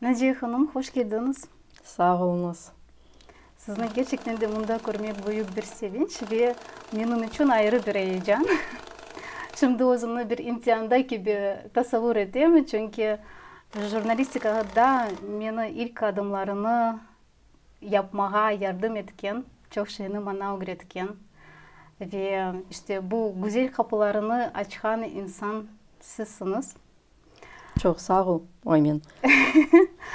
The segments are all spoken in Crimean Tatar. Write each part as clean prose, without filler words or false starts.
Naciye hanım, hoş keldiñiz. Sağ oluñız. Sizni kerçekten de mında körmek büyük bir sevinç ve menim içün ayrı bir eyecan. Şimdi özümni bir imtianda kibi tasavvur etem, çünki jurnalistikada meni ilk adımlarını yapmağa yardım etken, çoq şeyni maña ögretken ve işte bu güzel qapılarını açqan insan sizsiñiz. Çoq sağ ol. Oy, men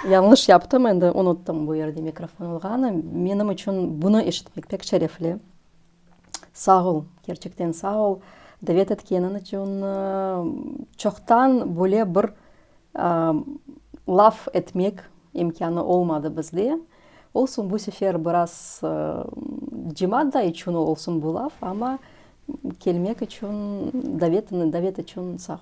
yañlış yaptım, endi unuttım bu yerde mikrofon olğanı. Menim içün bunı eşitmek pek şerefli. Sağ ol, kerçekten sağ ol. Davet etkeniñ içün çoqtan böyle bir laf etmek imkânı olmadı bizde. Olsun, bu sefer biraz cemaat da içün olsun bu laf, amma kelmek içün, davet, davet içün sağ ol.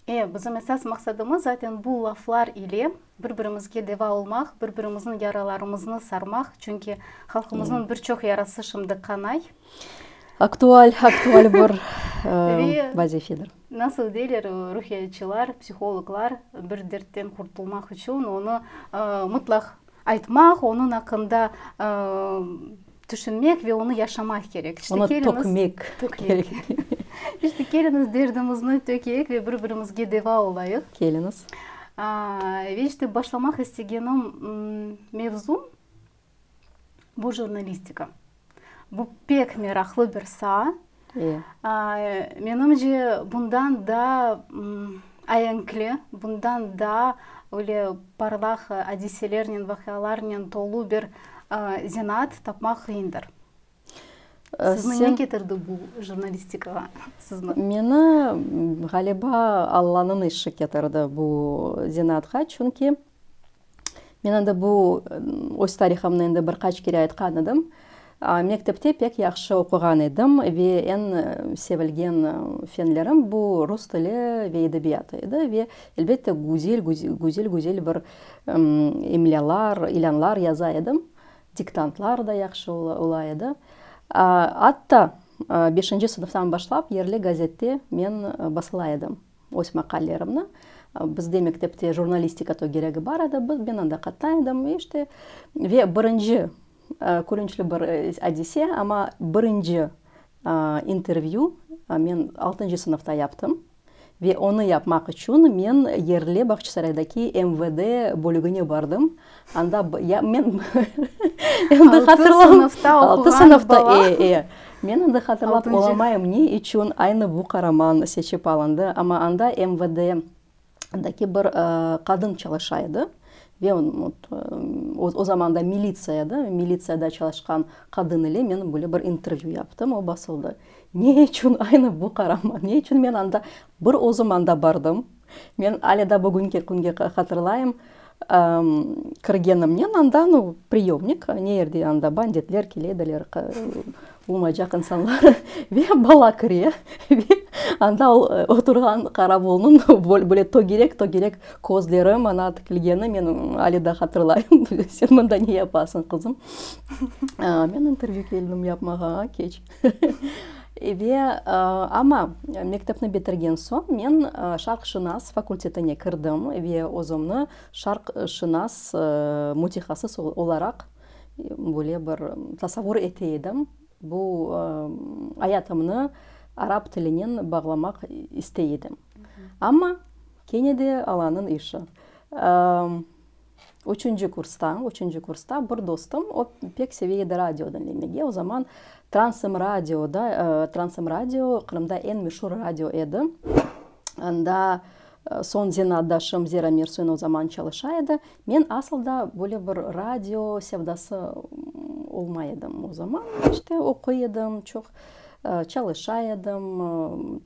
E, bizim esas maqsadımız zaten bu laflar ile bir-birimizge deva olmaq, bir-birimizniñ yaralarımıznı sarmaq, çünki halqımıznıñ bir çoq yarası şimdi qanay. Aktual, aktual bir vazifedir. Nasıl deyler ruhiyatçılar, psihologlar, bir dertten qurtulmaq içün onı mıtlaq aytmaq, onıñ aqqında tüşünmek ve onı yaşamaq kerek. İşte onı tökmek kerek. İşte keliñiz, derdimizni tökeyik ve bir-birimizge deva olayıq. Keliñiz. Ve işte başlamaq istegenim mevzu, bu jurnalistika. Bu pek meraqlı bir saa. Menimce, bundan daa aenkli, bundan daa öyle parlaq adiselernen, vaqialarnen tolu bir zenaat tapmaq qıyındır. Sizni ne ketirdi bu jurnalistikağa, sizni? Meni, ğaliba, Allanıñ işi ketirdi bu zenaatqa, çünki Men endi bu öz tarihımnı endi bir qaç kere aytqan edim. Mektepte pek yahşı oquğan edim ve eñ sevilgen fenlerim bu rus tili ve edebiyatı edi. Ve, elbette, güzel, güzel-güzel bir imlâlar, ilânlar yaza edim. Diktantlar da yahşı ola edi. Atta beşinci sınıftan başlap yerli gazette men basıla edim. Öz maqalelerimni. Bizde mektepte jurnalistika tögeregi bar edi, biz, men anda qatnay edim, işte, ve birinci, külünçli bir adise, amma birinci intervyü men altıncı sınıfta yaptım ve onı yapmaq içün men yerli Bağçasaraydaki MVD bölügine bardım. Anda men endi hatırlam. Altı sınıfta, e, e. Men endi hatırlap olamayım, ne içün aynı bu qaraman seçip alındı, amma anda MVD-daki bir qadın çalışa edi ve o zamanda militsiya edi, militsiyada çalışqan qadın ile men böyle bir intervyü yaptım, o basıldı. Ne içün aynı bu qaraman, ne içün men anda bir özüm anda bardım? Men alâ da bugünki künge hatırlayım, kirgenimnen anda, nu, priyomnik, ne yerde anda banditler kele ediler, olmaycaq insanlar, ve bala kire, ve anda oturğan qaravulnıñ böyle tögerek-tögerek közleri maña tikilgeni men alâ da hatırlayım. Sen mında ne yapasıñ, qızım? Men intervyü keldim yapmağa, keç. Ve, amma mektepni bitirgen soñ men şarqşınas fakultetine kirdim ve özümni şarqşınas mütehassıs olaraq böyle bir tasavvur ete edim. Bu ayatımnı arap tilinen bağlamaq istey edim. Amma kene de Allanıñ işi. Üçünci kursta, üçünci kursta bir dostum, o pek seve edi radio diñlemege. O zaman Transem radioda, Transem radio Qırımda eñ meşur radio edi. Anda soñ zenaatdaşım Zera Mirsoyna o zaman çalışa edi. Men asıl da böyle bir radio sevdası olmay edim o zaman. İşte, oquy edim, çoq çalışa edim,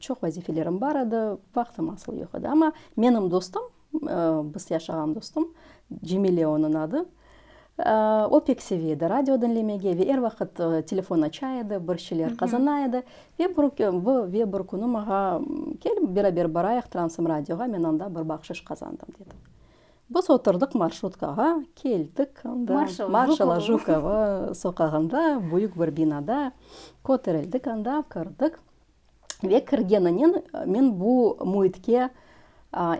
çoq vazifelerim bar edi, vaqtım asıl yoq edi. Amma menim dostum, Biz yaşağan dostum, Cemile onıñ adı, o pek seve edi radio diñlemege ve er vaqıt telefon aça edi, bir şeyler qazana edi. Ve bir ve bir künü maña, kel, beraber barayıq Transım radioğa, men anda bir bahşış qazandım, dedi. Biz oturdıq marşrutkağa, keldik anda, Marşala Jukova soqağında, büyük bir binada, köterildik anda, kirdik. Ve kirgeninen men bu müitke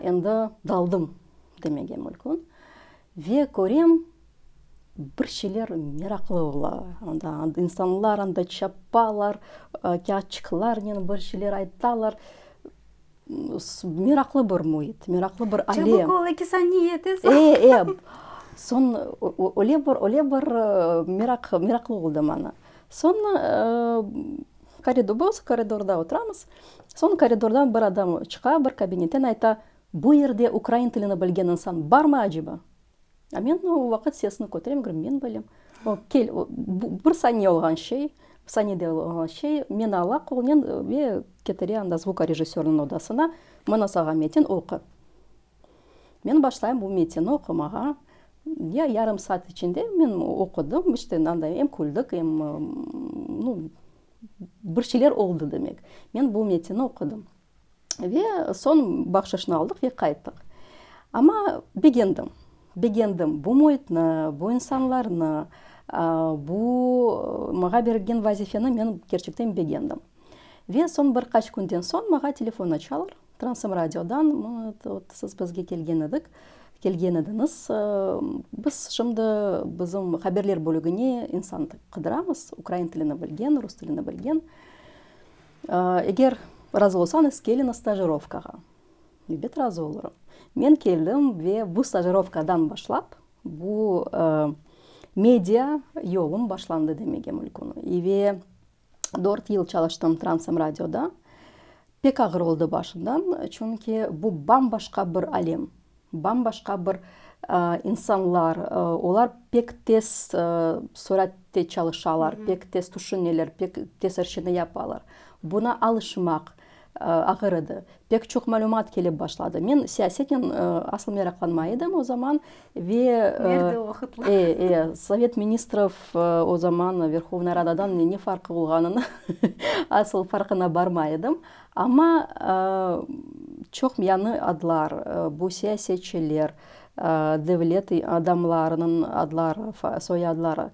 endi daldım demege mümkün. Ve körem, bir şeyler meraqlı ola anda. İnsanlar anda çapalar, kâğıtçıqlarnen bir şeyler aytalar. Meraqlı bir müit, meraqlı bir alem. Çabuk ol, eki saniye, tez ol. E, e. Soñ öyle bir, öyle bir meraq, meraqlı oldı maña. Soñ koridor, biz koridorda oturamız. Soñ koridordan bir adam çıqa, bir kabinetten ayta, Bu yerde ukrain tilini bilgen insan barmı aceba? A men o vaqıt sesini köterem, deyim, men bilem. O, kel, bir saniye olğan şey, bir saniyede olğan şey, meni ala qolnen ve ketire anda zvukorejissörniñ odasına, mına sağa metin, oqu. Men başlayım bu metinni oqumağa. Ya yarım saat içinde men oqudım, işte anda em küldik, em, nu, bir şeyler oldı demek. Men bu metinni oqudım. Ve soñ bahşışnı aldıq ve qayttıq. Amma begendim, begendim bu müitni, bu insanlarnı, bu maña berilgen vazifeni men kerçekten begendim. Ve soñ bir qaç künden soñ maña telefon açalar, Transım radiodan, siz bizge kelgen edik, kelgen ediñiz, biz şimdi bizim haberler bölügine insan qıdıramız, ukrain tilini bilgen, rus tilini bilgen. Eger razı olsañız, keliñiz stajirovkağa. Elbet razı olurım. Men keldim ve bu stajirovkadan başlap, bu media yolum başlandı demege mümkün. Ve dört yıl çalıştım Transem radioda. Pek ağır oldı başından, çünki bu bam-başqa bir alem, bam-başqa bir insanlar, olar pek tez suratte çalışalar, pek tez tüşüneler, pek tez er şeyni yapalar. Buna alışmaq ağır edi. Pek çoq malümat kelip başladı. Men siyasetnen asıl meraqlanmay edim o zaman ve Nerede o vaqıtlar? E, e, Sovet ministrov o zaman Verhovnaya Radadan ne farqı olğanını asıl farqına barmay edim. Amma çoq yañı adlar, bu siyasetçiler, devlet adamlarınıñ adları, soyadları.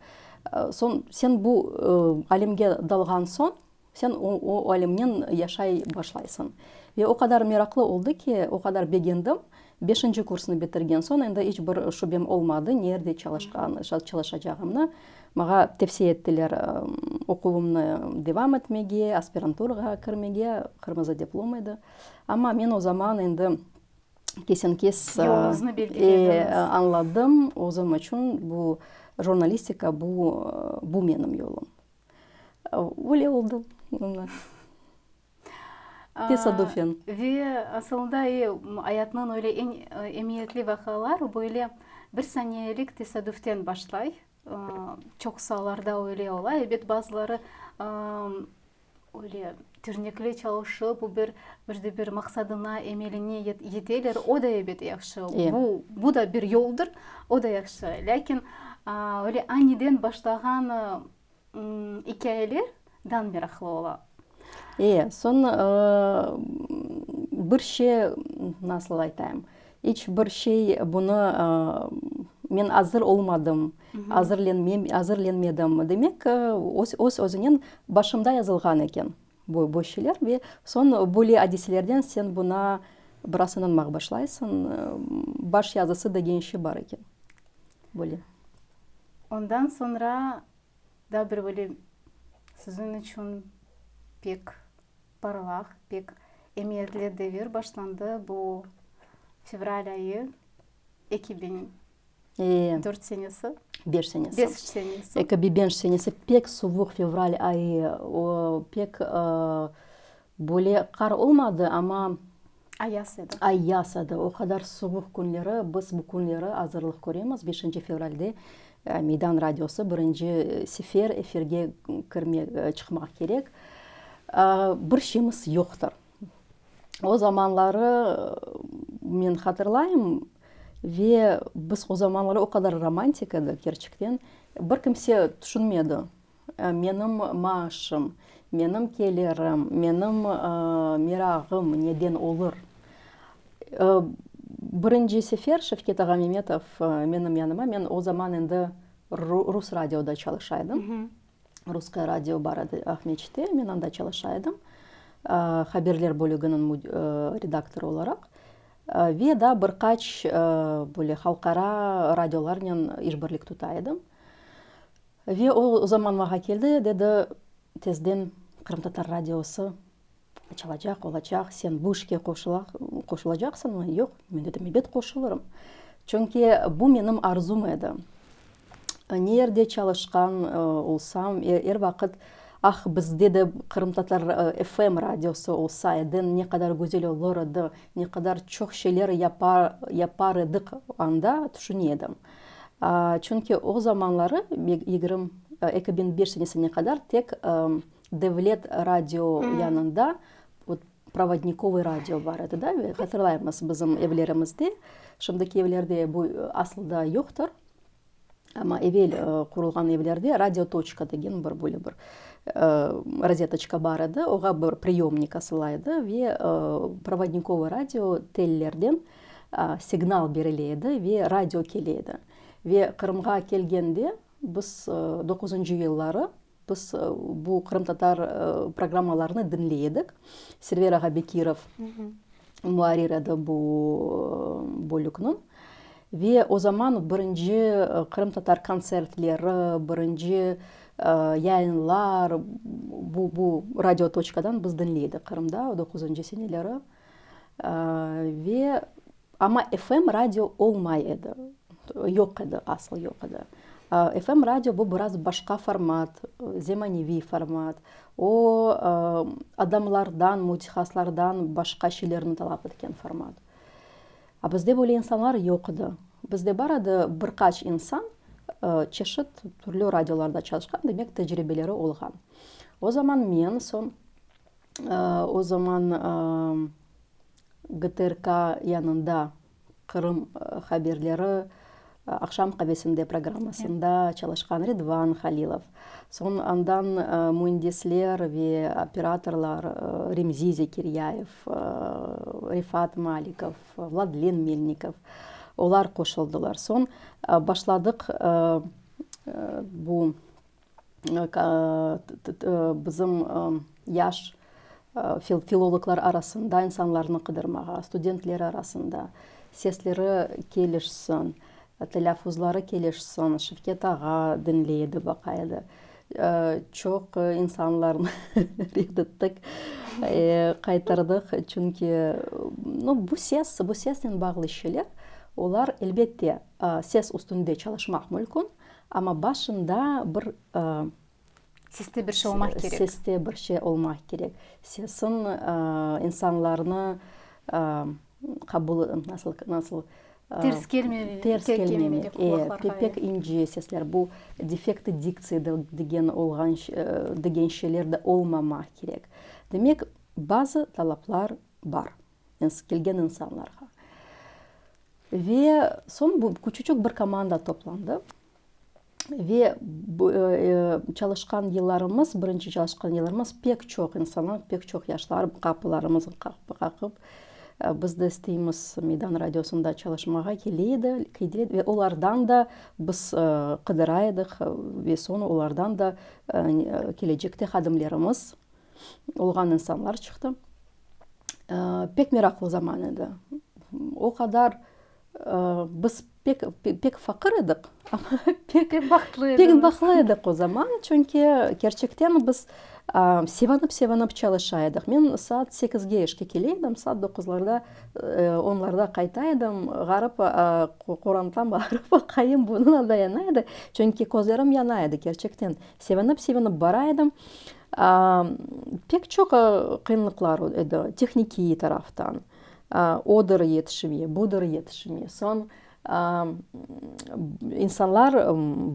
Soñ sen bu alemge dalğan soñ, Sen o alemnen yaşay başlaysıñ. Ve o qadar meraqlı oldı ki, o qadar begendim. Beşinci kursnı bitirgen soñ endi iç bir şübem olmadı, nerde çalışqan, çalışacağımnı. Maña tevsiye ettiler oquvımnı devam etmege, aspiranturağa kirmege, qırmızı diplom edi. Amma men o zaman endi kesen-kes Yoluñıznı belgilediñiz. añladım, özüm içün bu jurnalistika, bu, bu menim yolum. Öyle oldı. Tesadüfen. Ve asılında ayatnıñ öyle eñ emiyetli vaqialar böyle bir saniyelik tesadüften başlay. Çoqusı allarda öyle ola. Ebet, bazıları öyle tirnekli çalışıp, bir bir de bir maqsadına, emeline yeteler. O da ebet yahşı. Bu, bu da bir yoldır. O da yahşı. Lâkin öyle aniden başlağan İkâyeler dan meraqlı ola. E, soñ bir şey, nasıl aytayım, iç bir şey bunı men azır olmadım, azırlenmedim demek, öz özünen başımda yazılğan eken bu şeyler. Ve soñ böyle adiselerden sen buna biraz inanmaq başlaysıñ, baş yazısı degen şey bar eken, böyle. Ondan soñra daa bir böyle siziñ içün pek parlaq, pek emiyetli devir başlandı, bu fevral ayı 2004 senesi. Beş senesi. Beş senesi. 2005 senesi pek suvuq fevral ayı, o pek böyle qar olmadı, amma Ayaz edi. Ayaz edi. O qadar suvuq künleri, biz bu künleri azırlıq köremiz. Beşinci fevralde Meydan radiosı birinci sefer efirge kirmek, çıqmaq kerek. Bir şeyimiz yoqtır. O zamanları men hatırlayım, ve biz o zamanları o qadar romantik edik, kerçekten. Bir kimse tüşünmedi. Menim maaşım, menim kelirim, menim merağım neden olur? Birinci sefer Şevket ağa Memetov menim yanıma, men o zaman endi Rus radioda çalışa edim. Russkoye radio bar edi Aqmescitte, men anda çalışa edim, haberler bölüginiñ redaktorı olaraq. Ve daa bir qaç böyle halqara radiolarnen işbirlik tuta edim. Ve o, o zaman maña keldi, dedi, tezden qırımtatar radiosı açılacaq, olacaq, sen bu işke qoşulacaqsıñmı? Yoq, men dedim, ebet qoşulırım. Çünki bu menim arzum edi. Ne yerde çalışqan olsam, er vaqıt, ah, bizde de qırımtatar FM radiosı olsa edi, ne qadar güzel olur edi, ne qadar çoq şeyler yapar, yapar edik anda, tüşüne edim. Çünki o zamanları, 2005 senesine qadar tek devlet radio yanında provodnikovıy radio bar edi da, ve hatırlaymız bizim evlerimizde, şimdiki evlerde bu aslı da yoqtır, amma evel qurulğan evlerde radiotoçka degen bir böyle bir rozetoçka bar edi, oğa bir priyomnik asıla edi ve provodnikovıy radio tellerden signal berile edi ve radio kele edi. Ve Qırımğa kelgende biz doquzıncı yılları Biz bu qırımtatar programmalarını diñley edik. Server ağa Bekirov muarrir edi bu bölükniñ. Ve o zaman birinci qırımtatar kontsertleri, birinci yayınlar bu, bu radiotoçkadan biz diñley edik Qırımda doquzıncı seneleri. Ve Amma FM radio olmay edi, yoq edi, asıl yoq edi. FM radio bu biraz başqa format, zemaneviy format. O, adamlardan, mütehassıslardan başqa şeylerni talap etken format. A bizde böyle insanlar yoq edi. Bizde bar edi bir qaç insan, çeşit türlü radiolarda çalışqan, demek tecribeleri olğan. O zaman men soñ, o zaman GTRK yanında Qırım haberleri aqşam qavesinde programmasında çalışqan Ridvan Halilov, soñ andan müendisler ve operatorlar Remzi Zekiryayev, Refat Malikov, Vladlen Melnikov, olar qoşuldılar. Soñ başladıq bu Bizim yaş filologlar arasında insanlarnı qıdırmağa, studentler arasında sesleri kelişsin, telâffuzları kelişsin, Şevket ağa diñley edi, baqa edi. Çoq insanlarnı red ettik, qaytardıq, çünki bu ses, bu sesnen bağlı şeyler, olar, elbette, ses üstünde çalışmaq mümkün, Amma başında bir Seste bir şey olmaq kerek. Seste bir şey olmaq kerek. Sesin insanlarnı qabul, nasıl, nasıl Ters kelmemeli. Ters kelmemek. E, pek ince sesler. Bu defektı diktsiya degen olğan, degen şeyler de olmamaq kerek. Demek, bazı talaplar bar kelgen insanlarğa. Ve soñ bu küçücük bir komanda toplandı. Ve çalışqan yıllarımız, birinci çalışqan yıllarımız pek çoq insanlar, pek çoq yaşlar qapılarımıznı qaqıp, biz de isteymiz Meydan radiosında çalışmağa kele edi, kele edi ve olardan da biz qıdıra edik ve soñ olardan da kelecekte hadimlerimiz olğan insanlar çıqtı. Pek meraqlı zaman edi. O qadar biz pek pek faqır edik, amma pek pek bahtlı edik. Pek bahtlı edik o zaman, çünki kerçekten biz sevinip-sevinip çalışa edik. Men saat sekizge işke kele edim, saat doquzlarda, onlarda qayta edim. Ğarip qorantam, ğarip aqayım buña dayana edi, çünki közlerim yana edi kerçekten. Sevinip-sevinip bara edim. Pek çoq qıyınlıqlar edi tehnikiy taraftan. Odır yetişmey, budır yetişmey. Soñ insanlar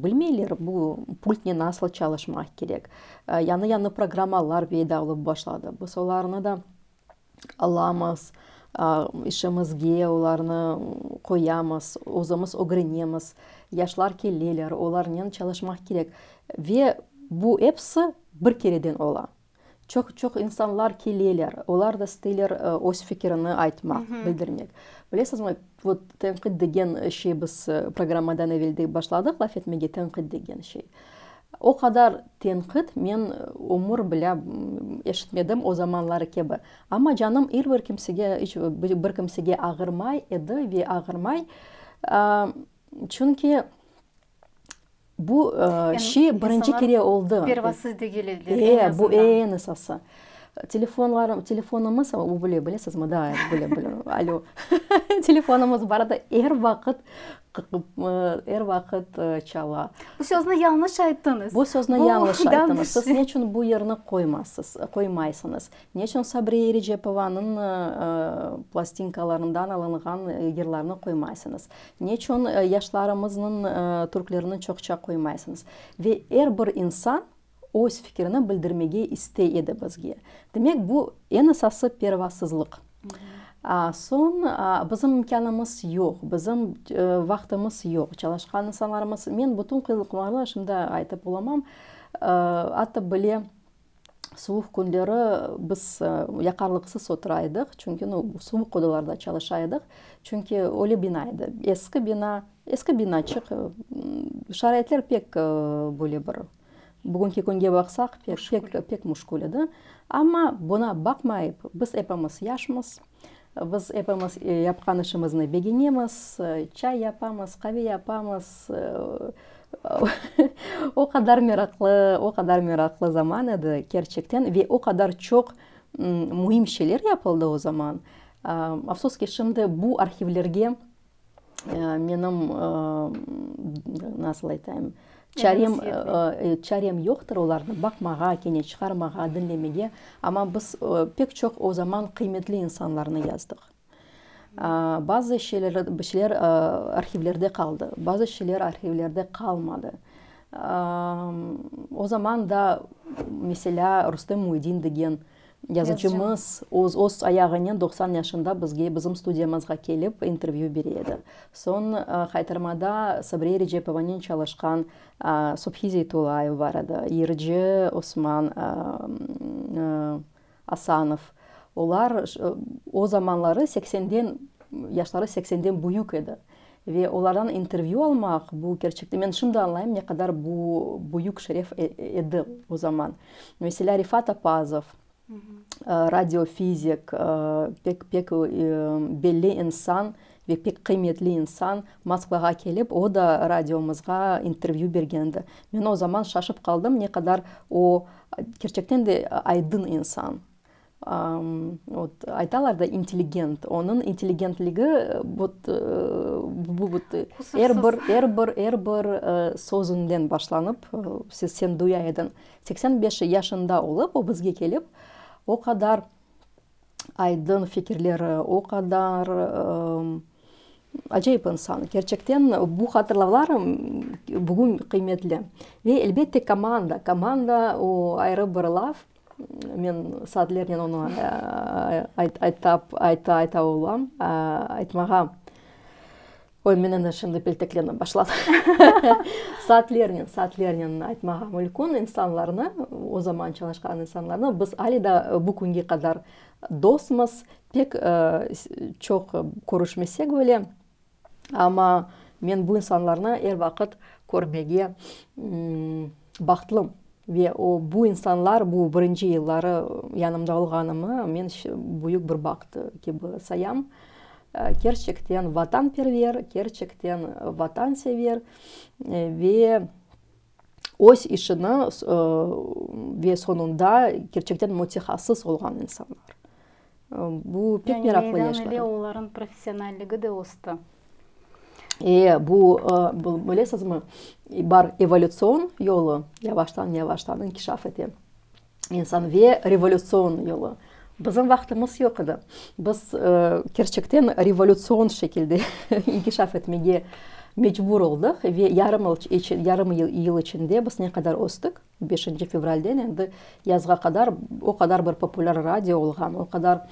bilmeyler bu pultnen nasıl çalışmaq kerek. Yañı-yañı programmalar peyda olıp başladı. Biz olarnı da alamız, işimizge olarnı qoyamız, özümiz ögrenemiz. Yaşlar keleler, olarnen çalışmaq kerek. Ve bu episi bir kereden ola. Çoq-çoq insanlar keleler, olar da isteyler öz fikirini aytmaq, bildirmek. Bilesizmi, vot tenqit degen şey biz programmadan evel de başladıq laf etmege, tenqit degen şey. O qadar tenqit men ömür bilâ. eşitmedim o zamanları kibi. Amma canım ir bir kimsege, iç bir kimsege ağırmay edi ve ağırmay, çünki bu şey birinci kere oldı. Pervasız degil ediler, eñ azından. Bu eñ esası. Telefonlarım, telefonımız, o bile, bilesizmi, da, bile, bile, alo, telefonımız bar edi, er vaqıt, er vaqıt çala. Bu sözni yañlış ayttıñız. Bu sözni yañlış ayttıñız. Siz neçün bu yırnı qoymasız, qoymaysıñız? Neçün Sabriye Erecepovanıñ plastinkalarından alınğan yırlarnı qoymaysıñız? Neçün yaşlarımıznıñ türklerini çoqça qoymaysıñız? Ve er bir insan öz fikirini bildirmege istey edi bizge. Demek, bu eñ esası pervasızlıq. Soñ, bizim imkânımız yoq, bizim vaqtımız yoq, çalışqan insanlarımız, men bütün qıyınlıqlarnı şimdi aytıp olamam, atta bile suvuq künleri biz yaqarlıqsız otura edik, çünki suvuq odalarda çalışa edik, çünki öyle bina edi, eski bina, Eski binaçıq, şaraitler pek böyle bir, bugünki künge baqsaq, pek, pek, pek muşkül edi. Amma buna baqmayıp, biz epimiz yaşmız, biz epimiz yapqan işimizni begenemiz, çay yapamız, qave yapamız. O qadar meraqlı, o qadar meraqlı zaman edi kerçekten ve o qadar çoq müim şeyler yapıldı o zaman. Afsus ki, şimdi bu arhivlerge Menim, nasıl aytayım, çarem, çarem yoqtır olarnı baqmağa, kene çıqarmağa, diñlemege. Amma biz pek çoq o zaman qıymetli insanlarnı yazdıq. Bazı şeyler, bir şeyler arhivlerde qaldı, bazı şeyler arhivlerde qalmadı. O zaman da, meselâ, Rustem Muydin degen Yazıcımız öz öz ayağınen 90 yaşında bizge, bizim studiyamızğa kelip intervyü bere edi. Soñ Haytarmada Sabriye Recepovanen çalışqan Subhi Zeytullayev bar edi, yırcı Osman Asanov. Olar o zamanları seksenden, yaşları seksenden büyük edi. Ve olardan intervyü almaq, bu kerçekten, men şimdi añlayım, ne qadar bu büyük şeref edi o zaman. Meselâ, Refat Appazov, radiofizik, pek, pek belli insan ve pek qıymetli insan Moskvağa kelip, o da radiomızğa intervyü bergen edi. Men o zaman şaşıp qaldım, ne qadar o, kerçekten de aydın insan. Vot, aytalar da, intelligent. Onıñ intelligentligi, vot, bu, vot, er bir, er bir, er bir sözünden başlanıp, siz, sen duya ediñ. 85 yaşında olıp, o bizge kelip, o qadar aydın fikirleri, o qadar acayip insan. Kerçekten, bu hatırlavlar bugün qıymetli. Ve, elbette, komanda. Komanda, o ayrı bir laf. Men saatlernen onı aytap, ayta, ayta olam, aytmağa. Oy, men endi şimdi pelteklenip başladım. Saatlernen, saatlernen aytmağa mümkün insanlarnı, o zaman çalışqan insanlarnı. Biz ale da bu künge qadar dostmız, pek çoq körüşmesek bile. Amma men bu insanlarnı er vaqıt körmege bahtlım. Ve o, bu insanlar, bu birinci yılları yanımda olğanımı men büyük bir baht kibi sayam. Kerçekten vatanperver, kerçekten vatansever ve öz işini ve soñunda kerçekten mütehassıs olğan insanlar. Bu pek meraqlı yaşlar. Yani meydan ile olarnıñ professionalligi de östi. E, bu, bilesizmi, bar evolütsion yolu, yavaştan-yavaştan inkişaf ete insan, ve revolütsion yolu. Bizim vaqtımız yoq edi. Biz kerçekten revolütsion şekilde inkişaf etmege mecbur oldıq ve yarım yarım yıl içinde biz ne qadar östik. Beşinci fevralden endi yazğa qadar o qadar bir populâr radio olğan, o qadar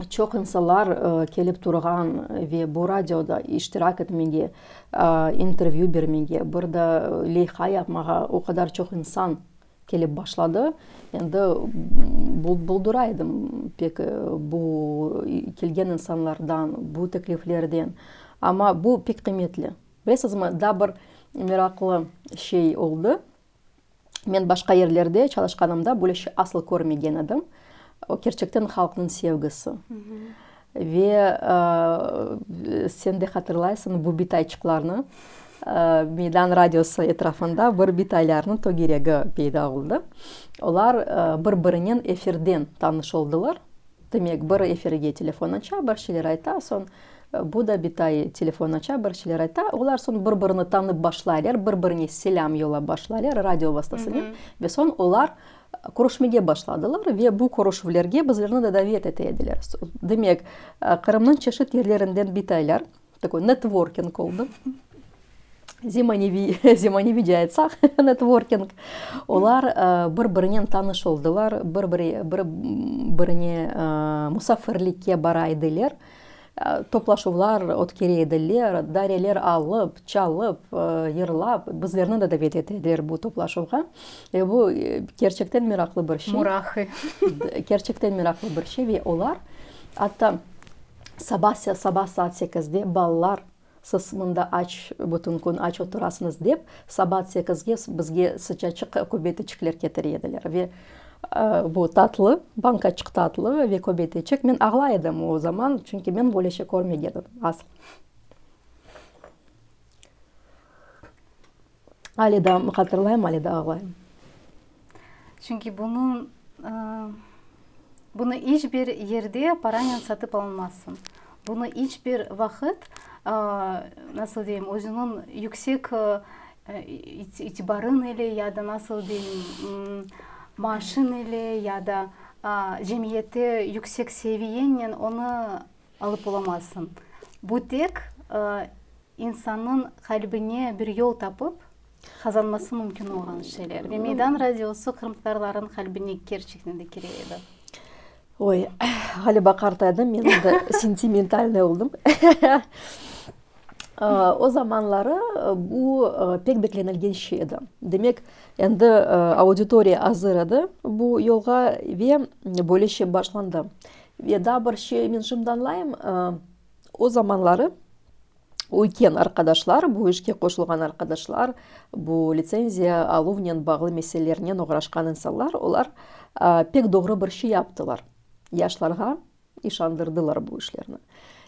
çoq insanlar kelip turğan ve bu radioda iştirak etmege, intervyü bermege, bir de leyha yapmağa o qadar çoq insan kelip başladı. Endi boldura edim pek bu kelgen insanlardan, bu tekliflerden. Amma bu pek qıymetli. Bilesizmi, daa bir meraqlı şey oldı. Men başqa yerlerde çalışqanımda böyle şey asıl körmegen edim. O kerçekten halqnıñ sevgisi. Ve sen de hatırlaysıñ bu bitayçıqlarnı, Meydan radiosı etrafında bir bitaylarnıñ tögeregi peyda oldı. Olar bir-birinen efirden tanış oldılar. Demek, bir efirge telefon aça, bir şeyler ayta, soñ bu da bitay telefon aça, bir şeyler ayta. Olar soñ bir-birini tanıp başlaylar, bir-birine selâm yollap başlaylar radio vastasınen. Ve soñ olar körüşmege başladılar ve bu körüşüvlerge bizlerni de davet ete ediler. Demek, Qırımnıñ çeşit yerlerinden bitaylar, takoy networking oldı, zemaneviy, zemaneviyce aytsaq, networking, olar bir-birinen tanış oldılar, bir-biri, bir-birine musafirlikke bara ediler. Toplaşuvlar ötkere ediler, dareler alıp, çalıp, yırlap, bizlerni de davet ete ediler bu toplaşuvğa. Ve bu kerçekten meraqlı bir şey. Murahı. Kerçekten meraqlı bir şey ve olar atta saba, saba saat sekizde balalar, siz mında aç, bütün kün aç oturasıñız dep, saba sekizge bizge sıcaçıq köbeteçikler ketire ediler. Ve Bu tatlı, bankaçıq tatlı ve köbeteçik. Men ağlay edim o zaman, çünki men böyle şey körmegen edim asıl. Ale daa hatırlayım, ale daa ağlayım. Çünki bunıñ, bunı iç bir yerde paranen satıp alınmazsıñ. Bunı iç bir vaqıt, nasıl deyim, özüniñ yüksek itibarıñ ile ya da nasıl deyim, maaşıñ ile ya da cemiyette yüksek seviyennen onı alıp olamazsıñ. Bu tek insannıñ qalbine bir yol tapıp qazanması mümkün olğan şeyler. Ve Meydan radiosı qırımtatarlarnıñ qalbine kerçekten de kire edi. Oy, ğaliba qartaydım, men endi sentimentalnıy oldım. O zamanları bu pek beklenilgen şey edi. Demek, endi auditoriya azır edi bu yolğa ve böyle şey başlandı. Ve daa bir şey men şimdi añlayım, o zamanları üyken arqadaşlar, bu işke qoşulğan arqadaşlar, bu litsenziya aluvnen bağlı meselelernen oğraşqan insanlar, olar pek doğru bir şey yaptılar, yaşlarğa işandırdılar bu işlerni.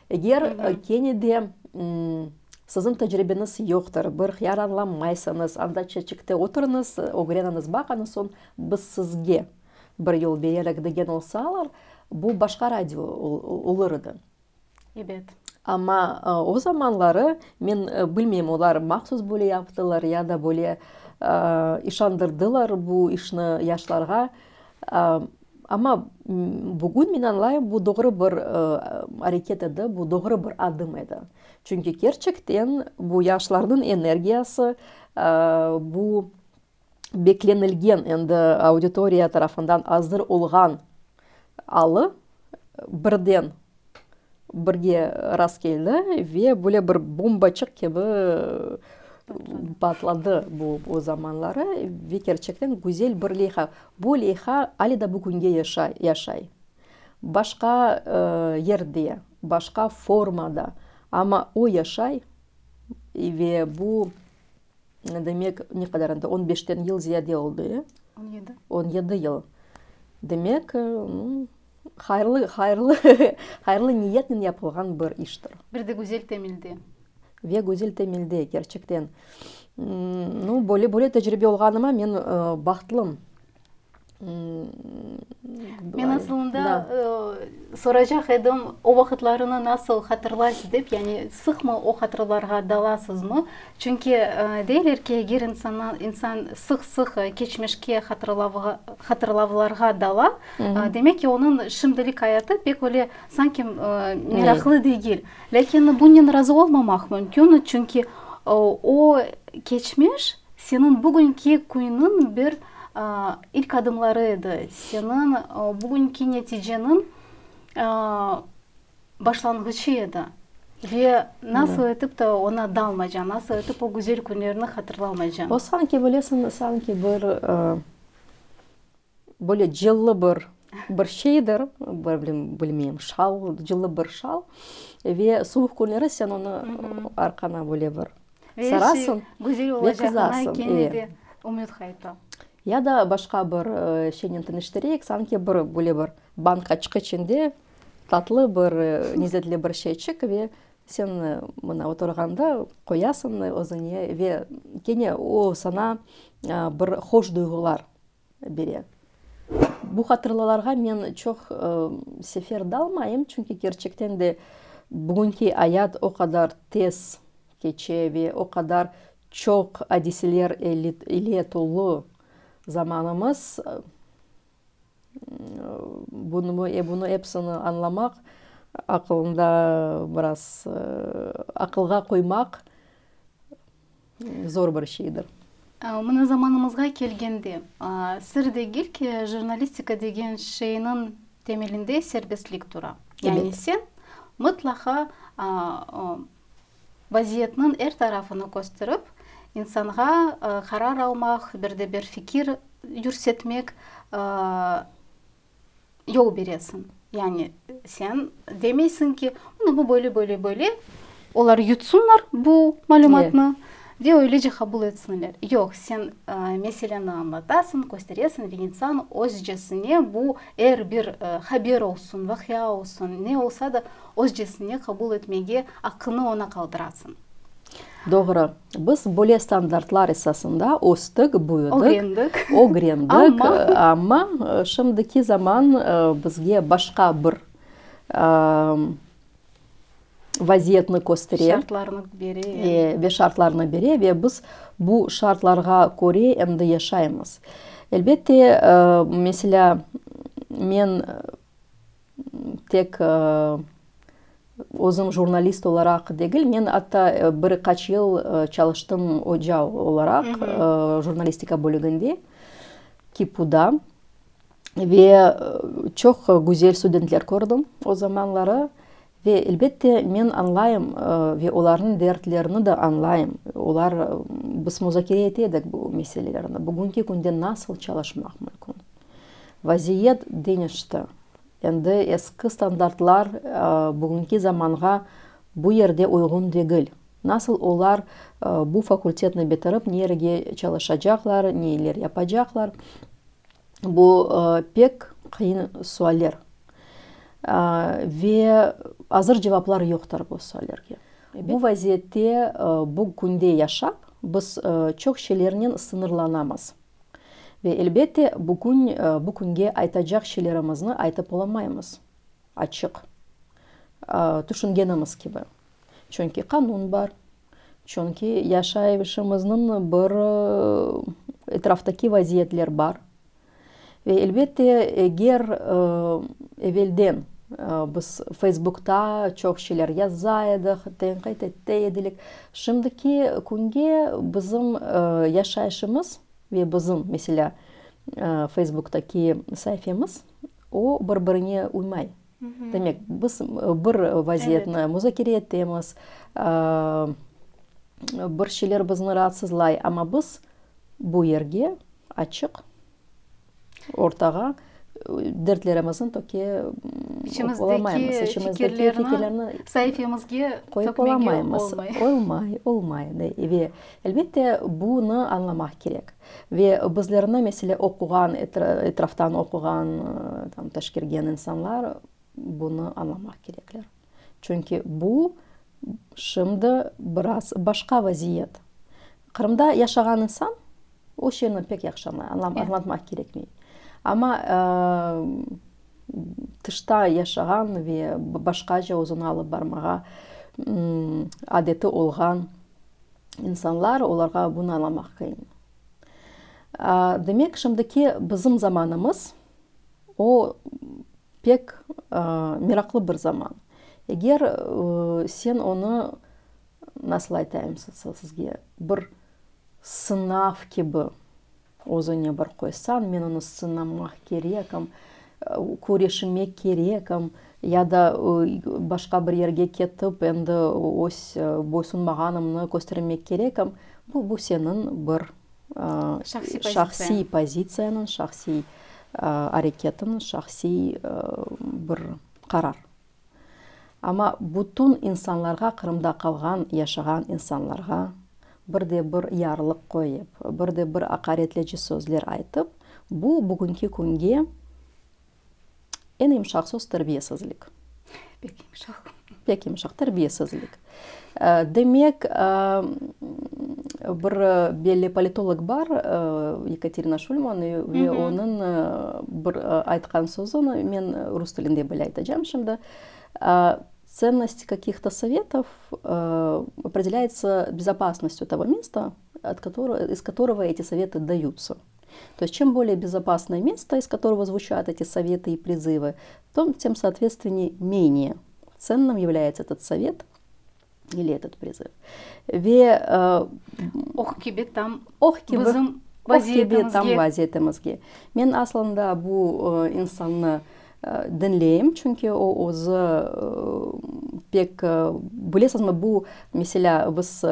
Eger kene de siziñ tecribeñiz yoqtır, bir hıyar añlamaysıñız, anda çeçikte oturıñız, ögreniñiz, baqıñız, soñ biz sizge bir yol bererik degen olsalar, bu başqa radio olur edi. Ebet. Amma o zamanları, men bilmeyim, olar mahsus böyle yaptılar ya da böyle işandırdılar bu işni yaşlarğa, amma bugün men añlayım, bu doğru bir areket edi, bu doğru bir adım edi. Çünki kerçekten bu yaşlarnıñ energiyası, bu beklenilgen, endi auditoriya tarafından azır olğan alı birden birge rastkeldi ve böyle bir bombaçıq kibi patladı bu o zamanları ve kerçekten güzel bir leyha. Bu leyha ale da bugünge yaşay, yaşay. Başqa yerde, başqa formada, amma o yaşay ve bu Demek, ne qadar endi, on beşten yıl ziyade oldı, e? On yedi. On yedi yıl. Demek, hayırlı, hayırlı, hayırlı niyetnen yapılğan bir iştir. Bir de güzel temelde. Ve güzel temelde, kerçekten. Nu, böyle, böyle tecribe olğanıma men bahtlım. Men asılında soracaq edim, o vaqıtlarını nasıl hatırlaysız dep, yani sıqmı o hatıralarğa dalasızmı? Çünki deyler ki, eger insan sıq-sıq keçmişke hatırlavlarğa dala, demek ki, onıñ şimdilik ayatı pek öyle sanki meraqlı degil. Lâkin bunen razı olmamaq mümkün, çünki o keçmiş Seniñ bugünki künüñ bir ilk adımları edi, seniñ bugünki neticeniñ başlanğıçı edi. Ve nasıl etip de oña dalmaycañ, nasıl etip o güzel künlerni hatırlamaycañ? O sanki, bilesiñ, sanki bir Böyle cıllı bir bir şeydir, bir bilmeyim, şal, cıllı bir şal. Ve suvuq künleri sen onı arqana böyle bir sarasıñ ve qızasıñ. Kene de ümüt qayta. Ya da başqa bir şeynen teñeştireyik, sanki bir böyle bir bankaçıq içinde tatlı bir, lezetli bir şeyçik ve sen mına oturğanda qoyasıñ özüñe ve kene o saña bir hoş duyğular bere. Bu hatırlalarğa men çoq sefer dalmayım, çünki kerçekten de bugünki ayat o qadar tez keçe ve o qadar çoq adiseler ile tolu zamanımız, bunı, bunı episini añlamaq, aqılında biraz aqılğa qoymaq zor bir şeydir. Mına zamanımızğa kelgende, sır degil ki, jurnalistika degen şeyniñ temelinde serbestlik tura. Yani sen mıtlaqa vaziyetniñ er tarafını kösterip, insanğa qarar almaq, bir de bir fikir yürsetmek yol beresiñ. Yani sen demeysiñ ki, mına bu böyle, böyle, böyle, olar yutsunlar bu malümatnı ve öylece qabul etsinler. Yoq, sen meseleni añlatasıñ, kösteresiñ ve insan özcesine bu er bir haber olsun, vaqia olsun, ne olsa da, özcesine qabul etmege aqqını oña qaldırasıñ. Doğru. Biz böyle standartlar esasında östik, büyüdik. Ögrendik. Ögrendik. Amma. Amma şimdiki zaman bizge başqa bir vaziyetni köstere. Şartlarnı bere. Ve şartlarnı bere ve biz bu şartlarğa köre endi yaşaymız. Elbette, meselâ, men Tek özüm jurnalist olaraq degil, men atta bir qaç yıl çalıştım oca olaraq jurnalistika bölüginde, KİPUda. Ve çoq güzel studentler kördim o zamanları. Ve, elbette, men añlayım ve olarnıñ dertlerini de añlayım. Olar, biz muzakere ete edik bu meselelerni, bugünki künde nasıl çalışmaq mümkün. Vaziyet deñişti. Endi eski standartlar bugünki zamanğa bu yerde uyğun degil. Nasıl olar bu fakultetni bitirip nerege çalışacaqlar, neler yapacaqlar? Bu pek qıyın sualler. Ve azır cevaplar yoqtır bu suallerge. Bu vaziyette, bu künde yaşap, biz çoq şeylernen sıñırlanamız. Ve elbette, bugün, bu künge aytacaq şeylerimizni aytıp olamaymız, açıq, tüşüngenimiz kibi. Çünki qanun bar, çünki yaşayışımıznıñ bir etraftaki vaziyetler bar. Ve elbette, eger evelden biz Feysbukta çoq şeyler yaza edik, tenqit ete edilik, şimdiki künge bizim yaşayışımız ve bizim, meselâ, Feysbuktaki saifemiz, o bir-birine uymay. Demek, biz bir vaziyetni muzakere etemiz, bir şeyler bizni raatsızlay, amma biz bu yerge açıq ortağa dertlerimizni töke olamaymız. İçimizdeki fikirlerni saifemizge qoyıp olamaymız. Olmay, olmay. Ve elbette bunı añlamaq kerek. Ve bizlerni, meselâ, oquğan, etraftan oquğan, tam teşkergen insanlar bunı añlamaq kerekler. Çünki bu şimdi biraz başqa vaziyet. Qırımda yaşağan insan o şeyni pek yahşı añlay, añlatmaq kerekmey. Amma tışta yaşağan ve başqaca özüni alıp barmağa adeti olğan insanlar, olarğa bunı añlamaq qıyın. Demek, şimdiki bizim zamanımız, o pek meraqlı bir zaman. Eger sen onı, nasıl aytayım sizge, bir sınav kibi özüne bir qoysañ, men onı sınamaq kerekim, küreşmek kerekim, ya da başqa bir yerge ketip, endi öz boysunmağanımnı köstermek kerekim, bu, bu seniñ bir şahsiy pozitsiyanıñ, şahsiy areketiñ, şahsiy bir qarar. Amma bütün insanlarğa, Qırımda qalğan, yaşağan insanlarğa. bir de bir yarlıq qoyıp, bir de bir aqaretleci sözler aytıp, bu bugünki künge eñ yımşaq söz terbiyesizlik. Pek yımşaq. Pek yımşaq, terbiyesizlik. Demek, bir belli politolog bar, Yekaterina Şulman, ve onıñ bir aytqan sözüni men rus tilinde böyle aytacağım şimdi. Tsennost kakih-to sovetov opredelâyetsâ bezopasnostyu togo mesta, ot kotorого, iz kotorого eti sovetı dayutsa. To est çem bolee bezopasnoye mesto, iz kotorого zvuçat eti sovetı i prizıvı, tom tem sootvetstvennie menee tsennym yavlâyetsâ etot sovet ili etot prizıv. Ve Oq kibi tam oq kibi, bizim oq kibi tam vaziyetimizge. vaziyetimizge. Men aslında bu insannı Diñleyim, çünki o özü pek, bilesiñizmi, bu, meselâ, biz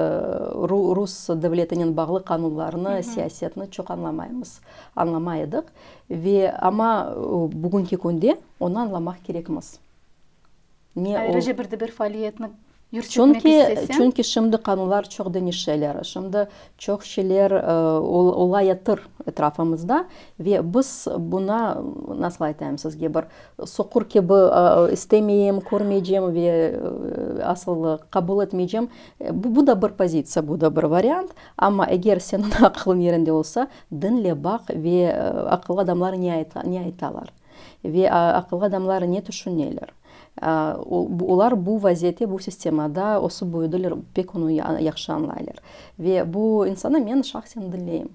rus devletinen bağlı qanunlarnı, siyasetni çoq añlamaymız, añlamay edik. Ve amma bugünki künde onı añlamaq kerekmiz. Ne o? Ayrıca bir de bir faaliyetni yürsetmek Çünki, isteseñ. çünki şimdi qanunlar çoq deñişeler, şimdi çoq şeyler olayatır etrafımızda ve biz buna, nasıl aytayım sizge, bir soqur kibi istemeyim, körmeycem ve asıl qabul etmeycem. Bu, bu da bir pozitsiya, bu da bir variant, amma eger seniñ aqılıñ yerinde olsa, diñle, baq ve aqıllı adamlar ne ayta, ne aytalar ve aqıllı adamlar ne tüşüneler. Olar bu vaziyette, bu sistemada ösüp büyüdiler, pek onı yahşı añlaylar. Ve bu insannı men şahsen diñleyim.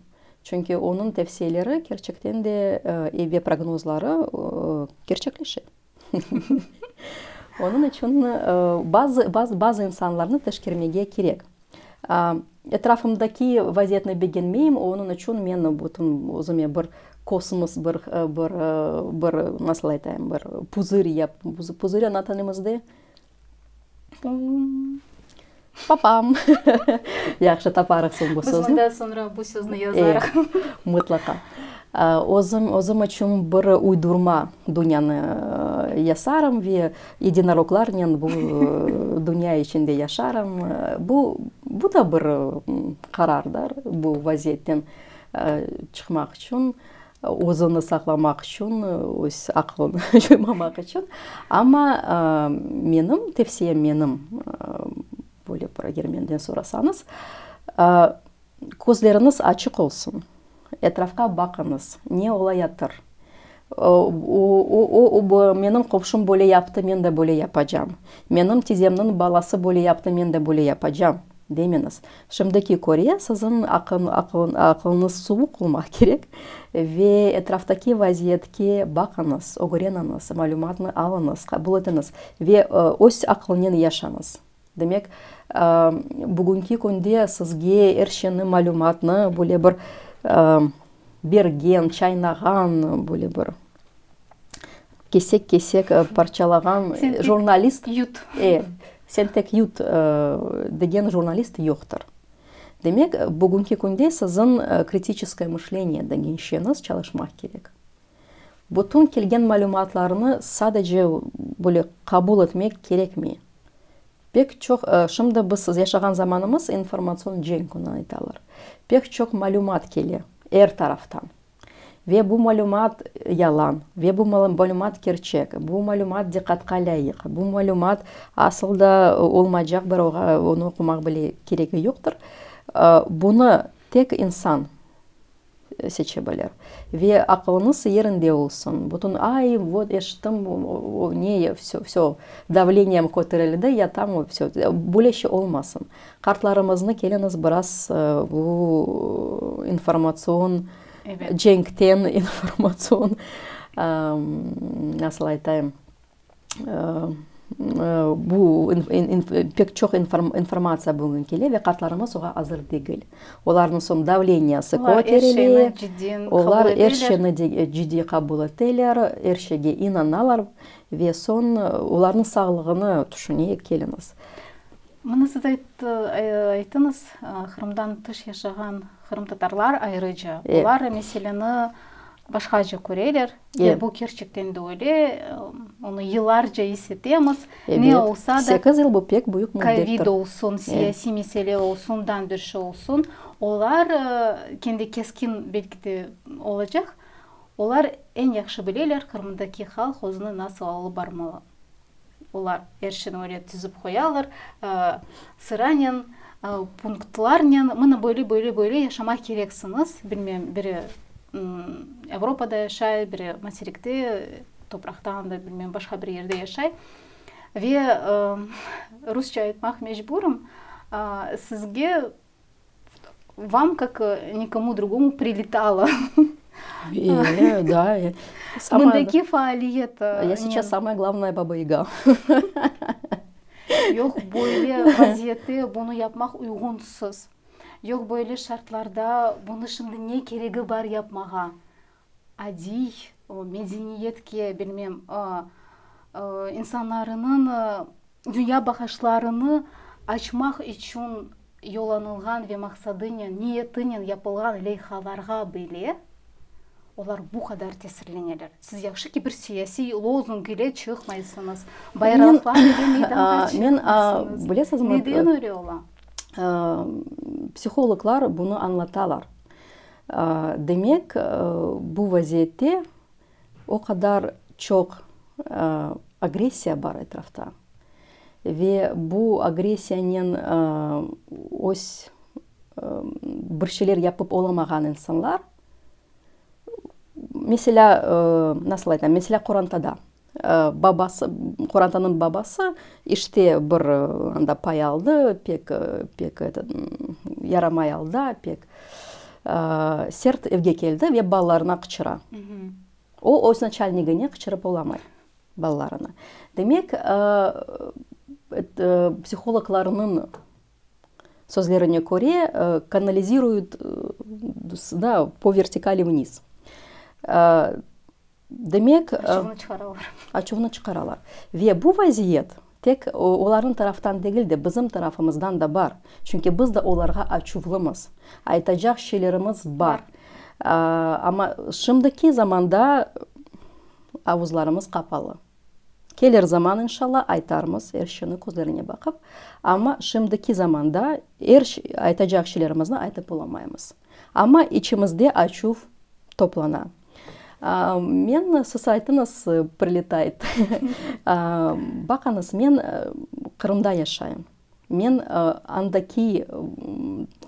Çünki onıñ tevsiyeleri kerçekten de ve prognozları kerçekleşe. Onıñ içün bazı, bazı, bazı insanlarnı teşkermege kerek. Etrafımdaki vaziyetni begenmeyim, onıñ içün men bütün özüme bir kosmos, bir, bir, bir, nasıl aytayım, bir puzır yap, puzır ana tilimizde? Papam. Yahşı, taparıq soñ bu sözni. Biz mında soñra bu sözni yazarıq. Mıtlaqa. Özüm, özüm içün bir uydurma dünyanı yasarım ve yedinoroglarnen bu dünya içinde yaşarım. Bu, bu da bir qarardır, bu vaziyetten çıqmaq içün, özüni saqlamaq içün, öz aqlını coymamaq içün. Amma menim tevsiyem, menim böyle bir, eger menden sorasañız, Közleriñiz açıq olsun, etrafqa baqıñız, ne olayatır. O, o, o, menim qomşum böyle yaptı, men de böyle yapacam. Menim tizemniñ balası böyle yaptı, men de böyle yapacam, demeñiz. Şimdiki köre, siziñ aqıl, aqıl, aqılıñız suvuq olmaq kerek ve etraftaki vaziyetke baqıñız, ögreniñiz, malümatnı alıñız, qabul etiñiz ve öz aqılınen yaşañız. Demek, bugünki künde sizge er şeyni, malümatnı böyle bir bergen, çaynağan, böyle bir kesek-kesek parçalağan jurnalist, Sen tek yut. E, sen tek yut degen jurnalist yoqtır. Demek, bugünki künde siziñ kritiçeskoye mışleniye degen şeyiñiz çalışmaq kerek. Bütün kelgen malümatlarnı sadece böyle qabul etmek kerekmey. Pek çoq, şimdi biz yaşağan zamanımız informatsion cenk onı aytalar. Pek çoq malümat kele er taraftan. Ve bu malümat yalan, ve bu malümat kerçek, bu malümat diqqatqa lâyıq, bu malümat asıl da olmaycaq bir oğa onı oqumaq bile keregi yoqtır. Bunı tek insan seçe bilir. Ve aqılıñız yerinde olsun. Bütün, ay, vot, eşittim, ne, vsö, vsö, davleniyem köterildi, ya tam, vsö, böyle şey olmasın. Qartlarımıznı keliñiz biraz bu informatsion cenkten, informatsion, nasıl aytayım, Bu pek çoq informatsiya bugün kele ve qartlarımız oğa azır degil. Olarnıñ soñ davleniyası köterile, olar er şeyni ciddiy qabul eteler, er şeyge inanalar ve soñ olarnıñ sağlığını tüşüneyik, keliñiz. Mına siz ayttıñız, Qırımdan tış yaşağan qırımtatarlar ayrıca, olar meseleni. Başqaca köreler. Ve bu kerçekten de öyle. Onı yıllarca is etemiz. Ne olsa da. Sekiz yıl bu pek büyük müddettir. Kovid olsun, siyasiy mesele olsun, dan bir şey olsun. Olar kendi keskin belki de olacaq. Olar eñ yahşı bileler Qırımdaki halq özüni nasıl alıp barmalı. Olar er şeyni öyle tizip qoyalar, sıranen, punktlarnen, mına böyle, böyle, böyle yaşamaq kereksiñiz. Bilmem, biri Avropada yaşay, biri materikte, topraqta anda, bilmem, başqa bir yerde yaşay. Ve rusça aytmaq mecburım, sizge Vam, kak nikomu drugomu, prilitalo. Da. Mındaki faaliyet. Ya seyças samaya glavnaya baba yaga. Yoq, böyle vaziyette bunı yapmaq uyğunsız. Yoq, böyle şartlarda bunı şimdi ne keregi bar yapmağa? Adiy medeniyetke, bilmem, insanlarınıñ dünya baqışlarını açmaq içün yollanılğan ve maqsadınen, niyetinen yapılğan leyhalarğa bile olar bu qadar tesirleneler. Siz yahşı ki, bir siyasiy lozung ile çıqmaysıñız, bayraqlar ile meydanğa çıqmaysıñız. Neden öyle ola? Psihologlar bunı añlatalar. Demek, bu vaziyette o qadar çoq agressiya bar etrafta ve bu agressiyanen öz bir şeyler yapıp olamağan insanlar, meselâ, nasıl aytam, meselâ, qorantada Babası, qorantanıñ babası işte bir anda pay aldı, pek, pek eto, yaramay alda, pek sert evge keldi ve balalarına qıçıra. O, öz naçalnigine qıçırıp olamay, balalarına. Demek, psihologlarnıñ sözlerine köre, kanaliziruyut, da, po vertikali vniz. Demek, Açuvını çıqaralar. Açuvını çıqaralar. Ve bu vaziyet tek olarnıñ taraftan degil de, bizim tarafımızdan da bar. Çünki biz de olarğa açuvlımız. Aytacaq şeylerimiz bar. Amma şimdiki zamanda avuzlarımız qapalı. Kelir zaman, inşalla, aytarmız er şeyni közlerine baqıp. Amma şimdiki zamanda er aytacaq şeylerimizni aytıp olamaymız. Amma içimizde açuv toplana. Men, siz aytıñız, prilitayt. Baqıñız, men Qırımda yaşayım. Men andaki,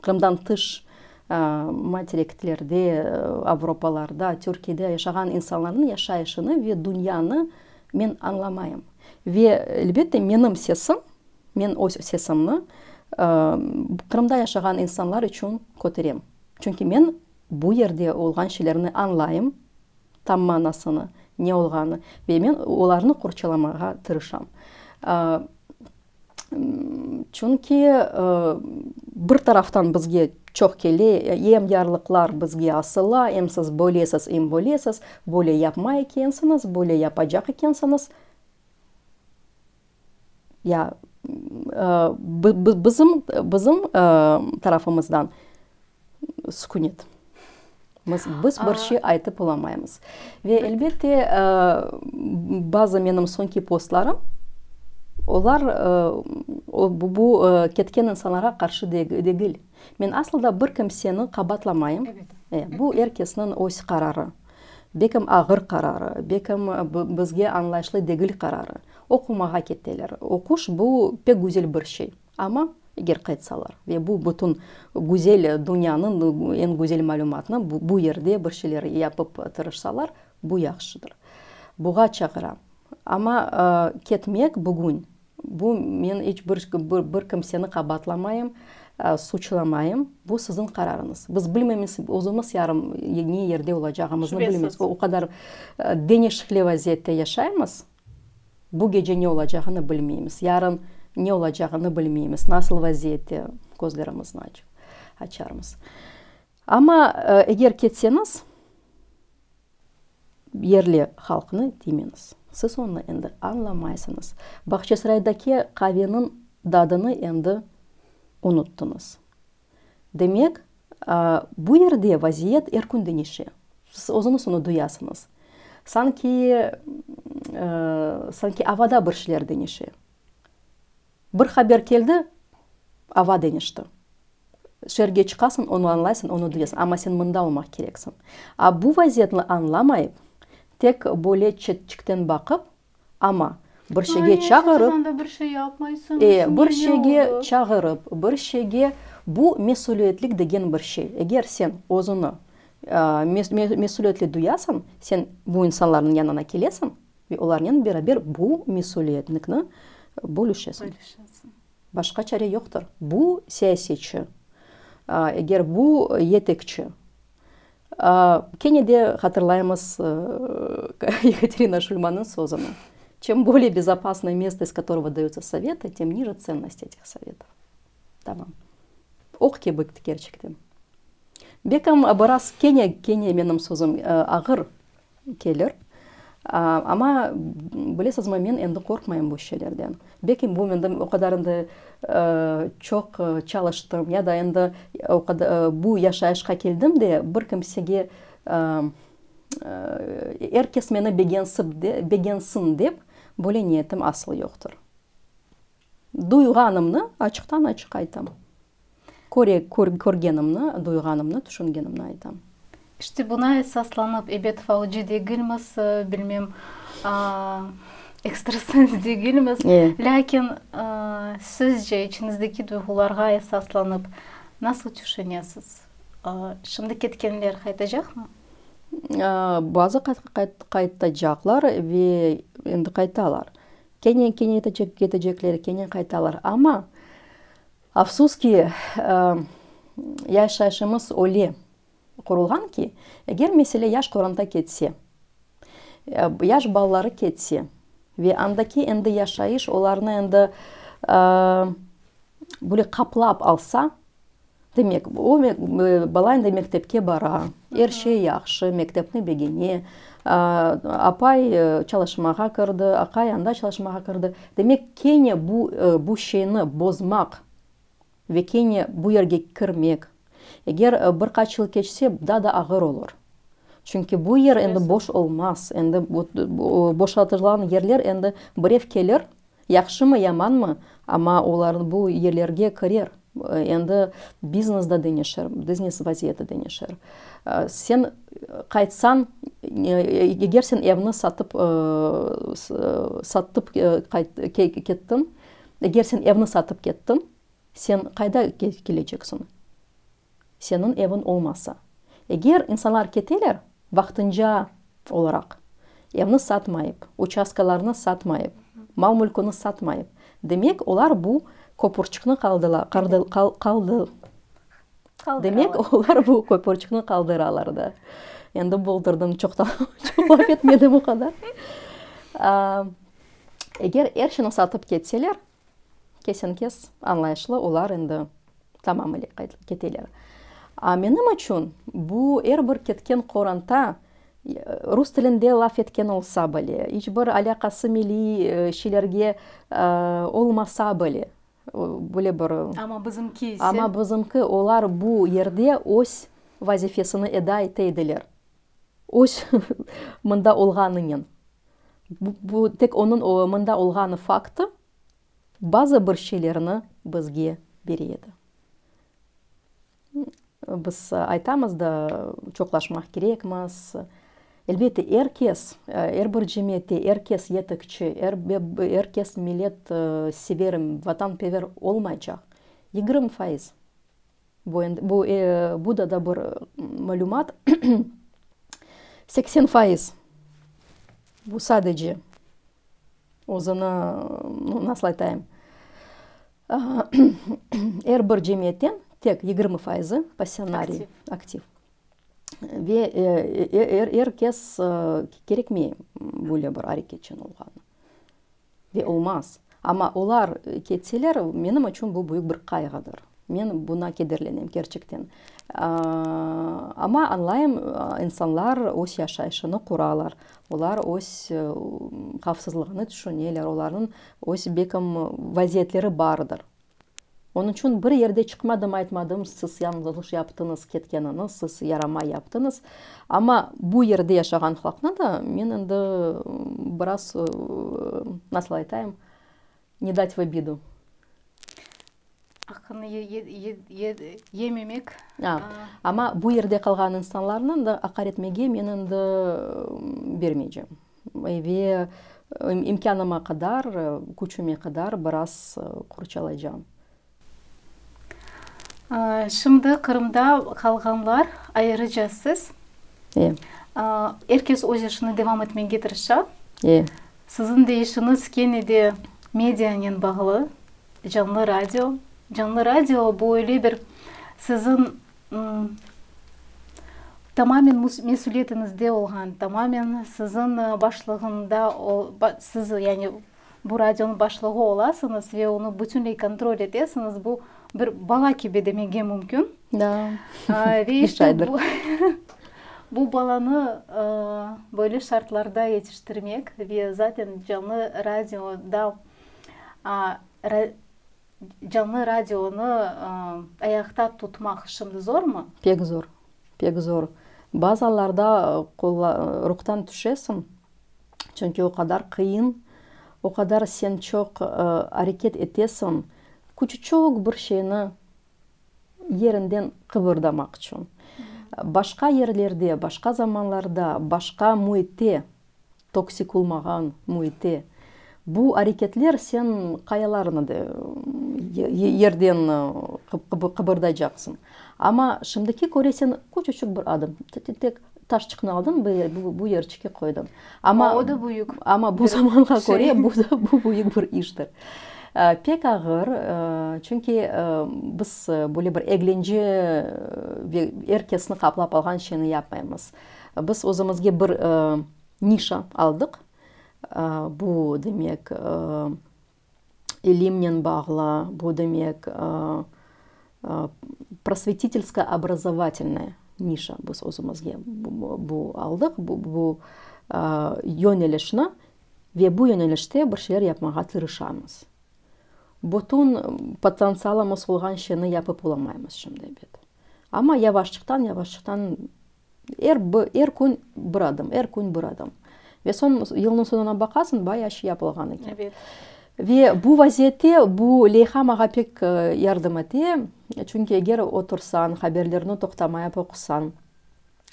Qırımdan tış materiklerde, Avropalarda, Türkiyede yaşağan insanlarnıñ yaşayışını ve dünyanı men añlamayım. Ve, elbette, menim sesim, men öz sesimni Qırımda yaşağan insanlar içün köterem. Çünki men bu yerde olğan şeylerni añlayım, tam manasını, ne olğanı, ve men olarnı qorçalamağa tırışam. Çünki bir taraftan bizge çoq kele, em yarlıqlar bizge asıla, em siz böylesiz, em böylesiz, böyle yapmay ekensiñiz, böyle yapacaq ekensiñiz. Ya bizim, bizim tarafımızdan sükünet. Biz, biz bir şey aytıp olamaymız. Ve elbette, bazı menim soñki postlarım, olar bu ketken insanlarğa qarşı degil. Men aslı da bir kimseni qabaatlamayım. Bu er kesniñ öz qararı. Bekim ağır qararı, bekim bizge añlayışlı degil qararı. Oqumağa keteler. Oquş bu pek güzel bir şey. Amma eger qaytsalar ve bu bütün güzel dünyanıñ eñ güzel malümatını bu yerde bir şeyler yapıp tırışsalar, bu yahşıdır. Buğa çağıram. Amma ketmek bugün, bu men iç bir bir kimseni qabaatlamayım, suçlamayım. Bu siziñ qararıñız. Biz bilmeymiz, özümiz yarın ne yerde olacağımıznı bilmeymiz. O qadar deñişikli vaziyette yaşaymız. Bu gece ne olacağını bilmeymiz, yarın ne olacağını bilmeymiz, nasıl vaziyette közlerimizni açarmız. Amma eger ketseñiz, yerli halqnı tiymeñiz. Siz onı endi añlamaysıñız. Bağçasaraydaki qaveniñ dadını endi unuttıñız. Demek, bu yerde vaziyet er kün deñişe. Siz özüñiz onı duyasıñız. Sanki, sanki avada bir şeyler deñişe. Bir haber keldi, ava deñişti. Şeerge çıqasıñ, onı añlaysıñ, onı duyasıñ, amma sen mında olmaq kereksiñ. A bu vaziyetni añlamayıp, tek böyle çetçikten baqıp, amma bir şeyge çağırıp, e, bir şeyge çağırıp, bir şeyge, bu mesüliyetlik degen bir şey. Eger sen özüni mesüliyetli duyasıñ, sen bu insanlarnıñ yanına kelesiñ ve olarnen beraber bu mesüliyetlikni bölüşesiñ. Başqa çare yoqtır. Bu siyasetçi, eger bu yetekçi, kene de hatırlaymız Yekaterina Şulmannıñ sözüni, Çem bolее bezopasnoye mesto, iz kotorogo dayutsa sovety, tem nije tsennost etih sovetov. Tamam. Oq kibi kerçekten. Belkim biraz kene, kene menim sözüm ağır kelir. Amma, bilesizmi, men endi qorqmayım bu şeylerden. Belki bu mende o qadar endi çoq çalıştım ya da endi o qadar bu yaşayışqa keldim de, bir kimsege er kes meni begensin begensin dep, böyle niyetim asıl yoqtır. Duyğanımnı açıqtan-açıq aytam. Köre, körgenimni, duyğanımnı, tüşüngenimni aytam. İşte buña esaslanıp, ebet, falcı degilmiz, bilmem, ekstrasens degilmiz, lâkin sizce, içiñizdeki duyğularğa esaslanıp, nasıl tüşünesiz, şimdi ketkenler qaytacaqmı? Bazı qaytacaqlar ve endi qaytalar. Kene, kene ketecekler, kene qaytalar. Amma Afsus ki, yaşayışımız öyle qurulğan ki, eger mesele yaş qoranta ketse, yaş balaları ketse ve andaki endi yaşayış olarnı endi böyle qaplap alsa, demek, o bala endi mektepke bara, er şey yahşı, mektepni begene, apay çalışmağa kirdi, aqay anda çalışmağa kirdi, demek, kene bu bu şeyni bozmaq ve kene bu yerge kirmek, eger bir qaç yıl keçse, daa da ağır olur. Çünki bu yer endi boş olmaz, endi boşatılğan yerler endi birev kelir, Yahşımı, yamanmı, amma olar bu yerlerge kirer. Endi biznes da deñişir, biznes vaziyeti deñişir. Sen qaytsañ, eger sen evni satıp, satıp kettiñ, eger sen evni satıp kettiñ, sen qayda keleceksiñ? Seniñ eviñ olmasa. Eger insanlar keteler, vaqtınca olaraq, evni satmayıp, uçastkalarnı satmayıp, mal-mülküni satmayıp, demek, olar bu köpürçikni demek, olar bu köpürçikni qaldıralar da. Endi boldurdım, çoqtan çoq laf etmedim o qadar. Eger er şeyni satıp ketseler, Kesen-kes añlayışlı, olar endi tamamıle keteler. A menim içün bu er bir ketken qoranta, rus tilinde laf etken olsa bile, iç bir alâqası milliy şeylerge olmasa bile, böyle bir. Amma bizimki ise. Amma bizimki, olar bu yerde öz vazifesini eda ete ediler. Öz mında olğanınen. Bu tek onıñ mında olğanı faktı bazı bir şeylerni bizge bere edi. Biz aytamız da, çoqlaşmaq kerekmiz. Elbette, er kes, er bir cemiyette er kes yetekçi, er kes millet sever, vatanperver olmaycaq. 20%. Bu endi, bu, bu da da bir malümat. 80% bu sadece özüni, nasıl aytayım, er bir cemiyetten tek 20 fayızı passionariy, aktiv. Ve er kes kerekmey böyle bir areketçen olğanı. Ve olmaz. Amma olar ketseler, menim içün bu büyük bir qayğıdır. Men buna kederlenem kerçekten. Amma añlayım, insanlar öz yaşayışını quralar, olar öz havfsızlığını tüşüneler, olarnıñ öz bekim vaziyetleri bardır. Onıñ içün bir yerde çıqmadım, aytmadım, siz yañlış yaptıñız ketkeniñiz, siz yaramay yaptıñız. Amma bu yerde yaşağan halqnı da men endi biraz, nasıl aytayım, ne dat v obidu. Aqqını yememek. Amma bu yerde qalğan insanlarnı da aqaretmege men endi bermeycem. Ve imkânıma qadar, küçüme qadar biraz qorçalaycam. Şimdi Qırımda qalğanlar, ayrıca siz, er kes öz işini devam etmege tırışa. Siziñ de işiñiz kene de medianen bağlı, canlı radio. Canlı radio bu öyle bir siziñ tamamen mesüliyetiñizde olğan, tamamen siziñ başlığında, siz yani bu radionıñ başlığı olasıñız ve onı bütünley kontrol etesiñiz, bu bir bala kibi demege mümkün. Da, Ve işte bu, bu balanı böyle şartlarda yetiştirmek ve zaten canlı radioda canlı radionı ayaqta tutmaq şimdi zormı? Pek zor, pek zor. Bazı allarda ruhtan tüşesiñ, çünki o qadar qıyın, o qadar sen çoq areket etesiñ, küçüçük bir şeyni yerinden qıbırdamaq içün. Başqa yerlerde, başqa zamanlarda, başqa müitte, toksik olmağan müitte bu areketler sen qayalarnı da yerden qıbırdaycaqsıñ. Amma şimdiki köre sen küçüçük bir adım, tek taşçıqnı aldıñ, bu yerçikke qoydıñ. Amma o da büyük. Amma bu zamanğa köre bu da bu büyük bir iştir. Pek ağır, çünki biz böyle bir eglence ve er kesni qaplap alğan şeyni yapmaymız. Biz özümizge bir nişa aldıq, bu demek ilimnen bağlı, bu demek prosvetitelsko-obrazovatelnaya nişa biz özümizge bu aldıq, bu yönelişni ve bu yönelişte bir şeyler yapmağa tırışamız. Bütün potentsialımız olğan şeyni yapıp olamaymız şimdi, ebet. Amma yavaşçıqtan, yavaşçıqtan Er, er kün bir adım, er kün bir adım. Ve soñ yılnıñ soñuna baqasıñ, bayağı şey yapılğan eken. Ebet. Ve bu vaziyette bu leyha maña pek yardım ete, çünki eger otursañ, haberlerni toqtamayıp oqusañ,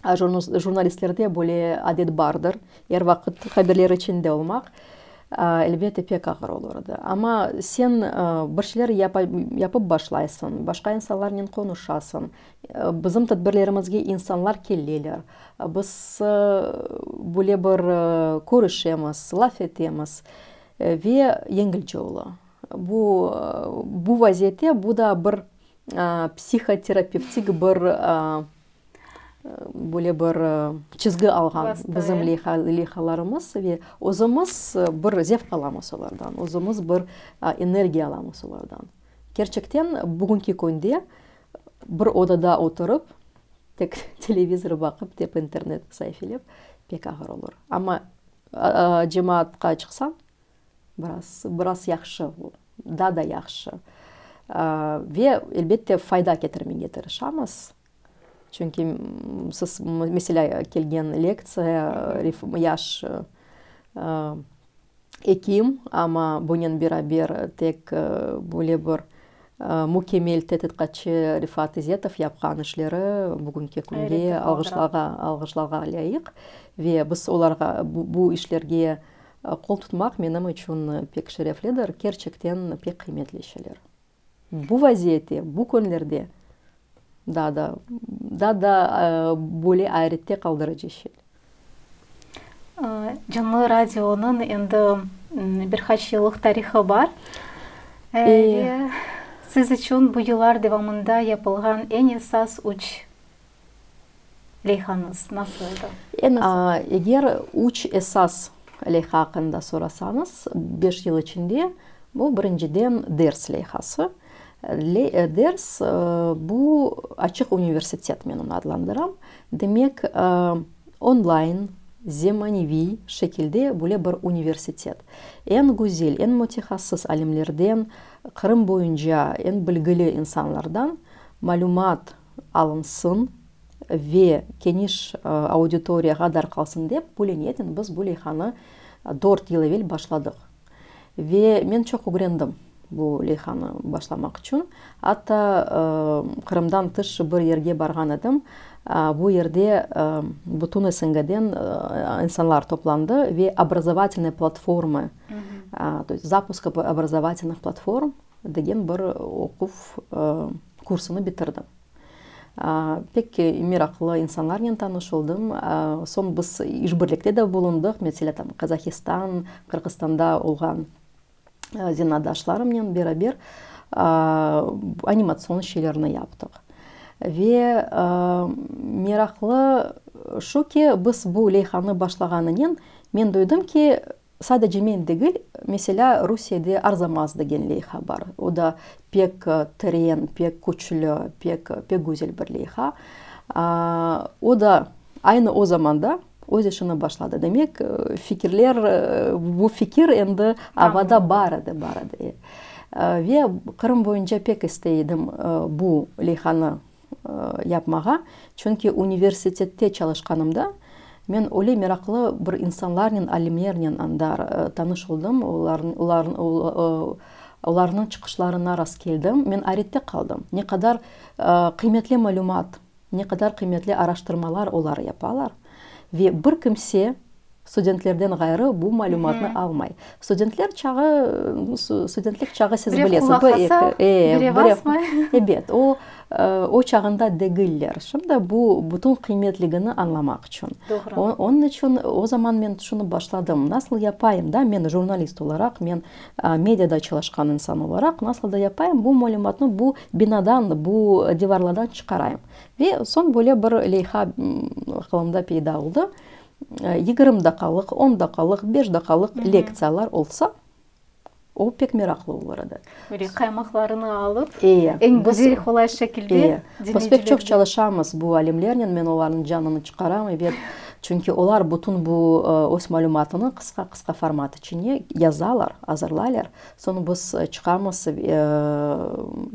a jurnalistlerde böyle adet bardır, er vaqıt haberler içinde olmaq, elbette, pek ağır olur edi. Amma sen bir şeyler yapıp başlaysıñ, başqa insanlarnen qonuşasıñ, Bizim tedbirlerimizge insanlar keleler, biz böyle bir körüşemiz, laf etemiz ve yengilce ola. Bu, bu vaziyette bu da bir psihoterapevtik bir böyle bir çizgi alğan bizim leyhalarımız ve özümiz bir zevq alamız olardan, özümiz bir energiya alamız olardan. Kerçekten, bugünki künde Bir odada oturıp, tek televizor baqıp, tek internet saifelep pek ağır olur. Amma cemaatqa çıqsañ, biraz, biraz yahşı, daa da yahşı. Ve, elbette, fayda ketirmege tırışamız. Çünki siz, meselâ, kelgen lektsiya, yaş Ekim, amma bunen beraber tek böyle bir mükemmel tedqiqatçı Refat İzetov yapqan işleri bugünki künge alğışlarğa alğışlarğa lâyıq ve biz olarğa bu işlerge qol tutmaq menim içün pek şereflidir, kerçekten pek qıymetli şeyler. Bu vaziyette, bu künlerde daa da, daa da böyle ayrette qaldırıcı şey. Canlı radionıñ endi bir qaç yıllıq tarihı bar. Ve siz içün bu yıllar devamında yapılğan eñ esas üç Leyhañız nasıl edi? Eger üç esas leyha aqqında sorasañız, beş yıl içinde, bu birinciden ders leyhası. Ders, bu açıq universitet, men onı adlandıram. Demek, onlayn. zemaneviy şekilde böyle bir universitet. Eñ güzel, eñ mütehassıs alimlerden, Qırım boyunca eñ bilgili insanlardan malümat alınsın ve keniş auditoriyağa darqalsın dep, böyle niyetnen biz bu leyhanı dört yıl evel başladıq. Ve men çoq ögrendim bu leyhanı başlamaq içün. Atta Qırımdan tış bir yerge barğan edim. Bu yerde bütün SNG-den insanlar toplandı ve obrazovatelnıy platformı, to est zapusk obrazovatelnıh platform degen bir oquv kursını bitirdim. Pek meraqlı insanlarnen tanış oldım. Soñ biz işbirlikte de bulundıq, meselâ, tam Qazahistan, Qırğızstanda olğan zenaatdaşlarımnen beraber animatsion şeylerni yaptıq. Ve meraqlı şu ki, biz bu leyhanı başlağanınen men duydım ki, Sadece men degil, meselâ, Rusiyede Arzamas degen leyha bar. O da pek teren, pek küçlü, pek, pek güzel bir leyha. O da aynı o zamanda öz işini başladı. Demek, fikirler, bu fikir endi avada bar edi, bar edi. Ve Qırım boyunca pek istey edim bu leyhanı yapmağa, çünki universitette çalışqanımda men öyle meraqlı bir insanlarnen, alimlernen anda tanış oldım, olarnıñ çıqışlarına rastkeldim, men ayrette qaldım, ne qadar qıymetli malümat, ne qadar qıymetli araştırmalar olar yapalar ve bir kimse Studentlerden ğayrı bu malümatnı almay. Studentler çağı, studentlik çağı siz Birev bilesiz, qulaq bir, asa, eki, birev birev, asmay. ebet, o, o çağında degiller. Şimdi bu bütün qıymetligini añlamaq içün. Doğru. Onıñ içün o zaman men tüşünip başladım, nasıl yapayım da, men jurnalist olaraq, men mediada çalışqan insan olaraq, nasıl da yapayım, bu malümatnı bu binadan, bu divarlardan çıqarayım. Ve soñ böyle bir leyha aqılımda peyda oldı. 20 daqqalıq, on daqqalıq, beş daqqalıq lektsiyalar olsa, o pek meraqlı olur edi. Böyle qaymaqlarını alıp, E, eñ biz, güzel, qolay şekilde e, biz pek çoq diñleyicilerge. çalışamız bu alimlernen, men olarnıñ canını çıqaram, ebet, çünki olar bütün bu öz malümatını qısqa-qısqa format içine yazalar, azırlaylar, soñ biz çıqamız,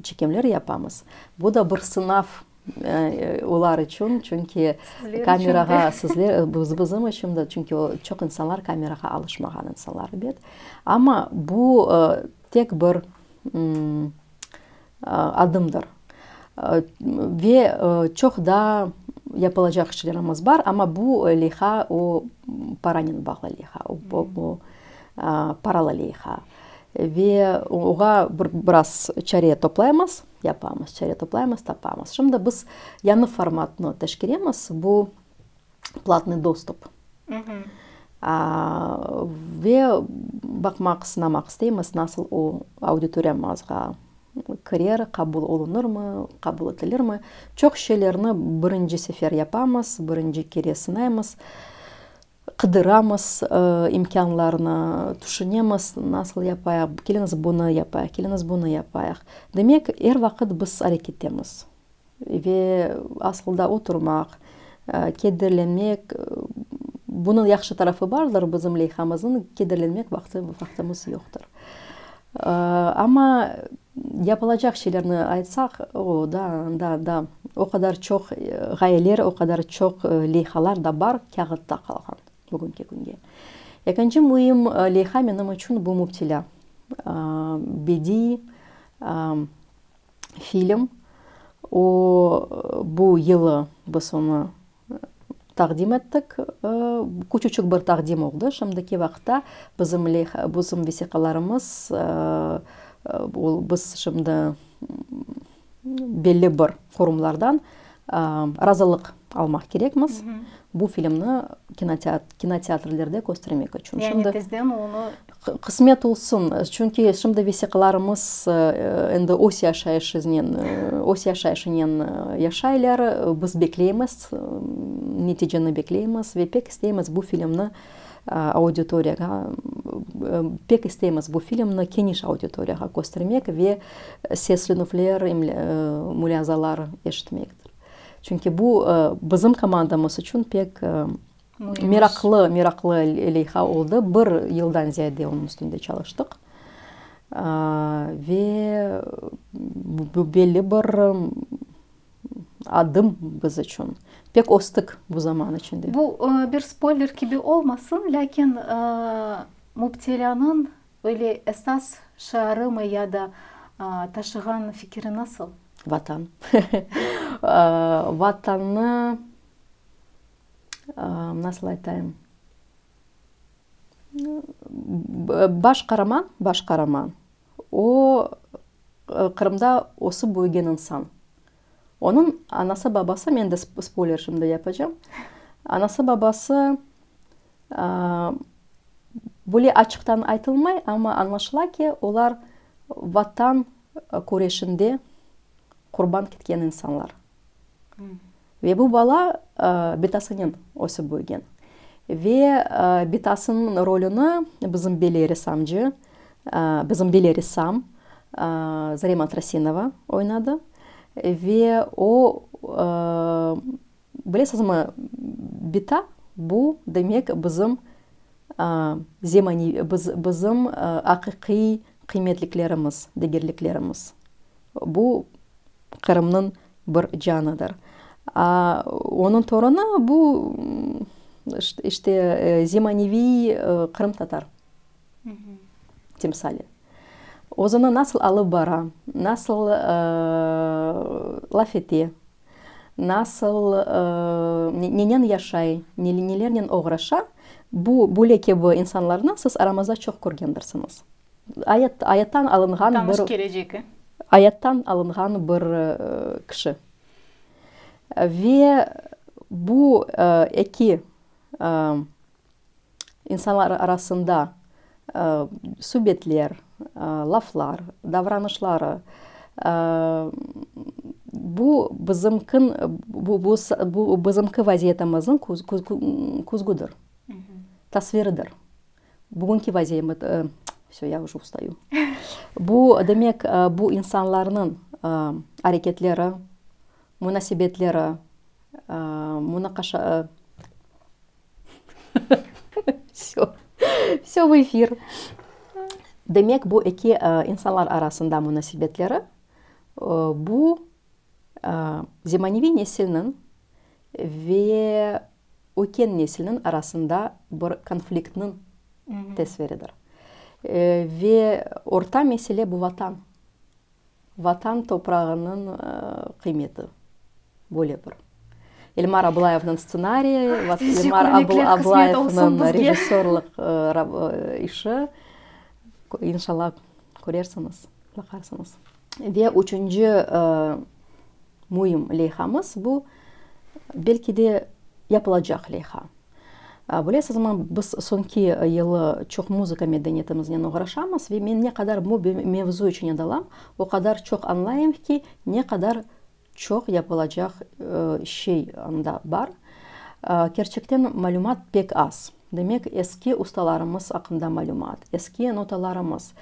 çekimler yapamız. Bu da bir sınav Olar içün, çünki kamerağa sizler, biz bizim içün de, çünki çoq insanlar kamerağa alışmağan insanlar, ebet. Amma bu tek bir adımdır. Ve çoq daa yapılacaq işlerimiz bar, amma bu leyha o paranen bağlı leyha, o paralı leyha. Ve oğa bir biraz çare toplaymız. Yapamız, çare toplaymız, tapamız. Şimdi biz yañı formatnı teşkeremiz, bu platnıy dostup. Ve baqmaq, sınamaq isteymiz, nasıl o auditoriyamızğa kirer, qabul olunırmı, qabul etilirmi. Çoq şeylerni birinci sefer yapamız, birinci kere sınaymız. Qıdıramız imkânlarnı, tüşünemiz, nasıl yapayıq, keliñiz bunı yapayıq, keliñiz bunı yapayıq. Demek, er vaqıt biz arekettemiz. Ve asılda oturmaq, kederlenmek, bunıñ yahşı tarafı bardır, bizim leyhamıznıñ, kederlenmek vaqtı, vaqtımız yoqtır. Amma yapılacaq şeylerni aytsaq, o, da, da, da, o qadar çoq ğayeler, o qadar çoq leyhalar da bar, kâğıtta qalğan bugünki künge. Ekinci müim leyha menim içün bu Müptilâ bediiy film. O, bu yılı biz onı taqdim ettik. Küçüçik bir taqdim oldı. Şimdiki vaqıtta bizim leyha, bizim vesiqalarımız, biz şimdi belli bir qurumlardan razılıq almaq kerekmiz, bu filmni kinoteatrlerde köstermek içün. Yani tezden onı. Qısmet olsun, çünki şimdi vesiqalarımız endi öz yaşayışınen, öz yaşayışınen yaşaylar. Biz bekleymiz, neticeni bekleymiz ve pek isteymiz bu filmni auditoriyağa, pek isteymiz bu filmni keniş auditoriyağa köstermek ve seslenüvler, mulâazalar eşitmektir. Çünki bu bizim komandamız içün pek. Meraqlı, meraqlı leyha oldı. Bir yıldan ziyade onıñ üstünde çalıştıq. Ve bu belli bir adım biz içün. Pek östik bu zaman içinde. Bu bir spoyler kibi olmasın, lâkin Müptelânıñ öyle esas şiarımı ya da taşığan fikiri nasıl? Vatan. Vatannı nasıl aytayım, baş qaraman, baş qaraman, o, Qırımda ösip büyügen insan. Onıñ anası, babası, men de spoyler şimdi yapacam, anası, babası böyle açıqtan aytılmay, amma añlaşıla ki, olar Vatan küreşinde qurban ketken insanlar. Ve bu bala bitasınen ösip büyügen. Ve bitasınıñ rolüni bizim belli ressamcı, bizim belli ressam Zarema Trasinova oynadı. Ve o, bilesizmi, bita, bu, demek, bizim zemaneviy, bizim aqiqiy qıymetliklerimiz, degerliklerimiz. Bu, Qırımnıñ bir canıdır. A onıñ torunı bu, işte, zemaneviy qırımtatar timsali. Özüni nasıl alıp bara, nasıl laf ete, nasıl, nenen yaşay, nelernen oğraşa, bu, böyle kibi insanlarnı siz aramızda çoq körgendirsiñiz. Ayat, ayattan alınğan bir... Tanış kelecek, e? Ayattan alınğan bir kişi. Ve bu eki insanlar arasında subetler, laflar, davranışları, bu bizimkin, bu, bu bizimki vaziyetimizniñ küzgüdir, tasviridir. Bugünki vaziyet, vsö, ya uje ustayu. Bu, demek, bu insanlarnıñ areketleri, munasebetleri, munaqaşa, vsö, vsö v efir. Demek, bu eki insanlar arasında munasebetleri, bu zemaneviy nesilniñ ve Öken nesilniñ arasında bir konfliktniñ tesviridir. Ve orta mesele bu Vatan. Vatan toprağınıñ qıymeti. Böyle bir. Elmar Ablayevniñ stsenariyi, Elmar Ablayevniñ rejissörlıq işi. İnşallah, körersiñiz, baqarsıñız. Ve üçünci müim leyhamız, bu, belki de, yapılacaq leyha. Bilesizmi, biz soñki yılı çoq muzıka medeniyetimiznen oğraşamız ve men ne qadar bu mevzu içine dalam, o qadar çoq añlayım ki, ne qadar çoq yapılacaq şey anda bar. Kerçekten malümat pek az. Demek, eski ustalarımız aqqında malümat, eski notalarımız.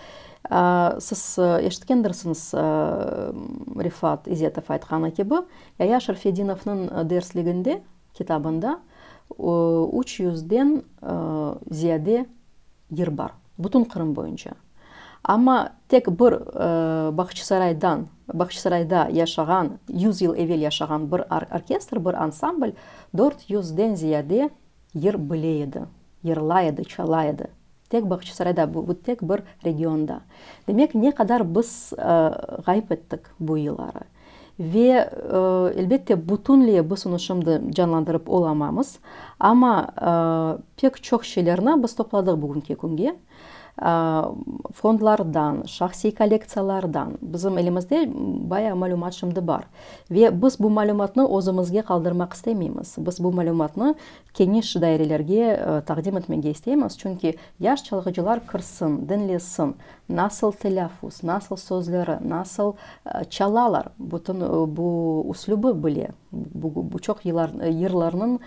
Siz eşitkendirsiñiz, Refat İzetov aytqanı kibi, Yaya Şerfedinovnıñ dersliginde, kitabında, üç yüzden ziyade yır bar, bütün Qırım boyunca. Amma tek bir Bağçasaraydan, Bağçasarayda yaşağan, yüz yıl evel yaşağan bir orkestr, bir ansambl 400-den ziyade yır bile edi, yırlay edi, çala edi. Tek Bağçasarayda, bu tek bir regionda. Demek, ne qadar biz ğayıp ettik bu yılları. Ve, elbette, bütünley biz onı şimdi canlandırıp olamamız, amma pek çoq şeylerni biz topladıq bugünki künge. Fondlardan, şahsiy kollektsiyalardan bizim elimizde bayağı malümat şimdi bar. Ve biz bu malümatnı özümizge qaldırmaq istemeymiz. Biz bu malümatnı keniş dairelerge taqdim etmege isteymiz, çünki yaş çalğıcılar kirsin, diñlesin, nasıl telâffuz, nasıl sözleri, nasıl çalalar, bütün bu üslübi bile, bu çoq yırlarnıñ,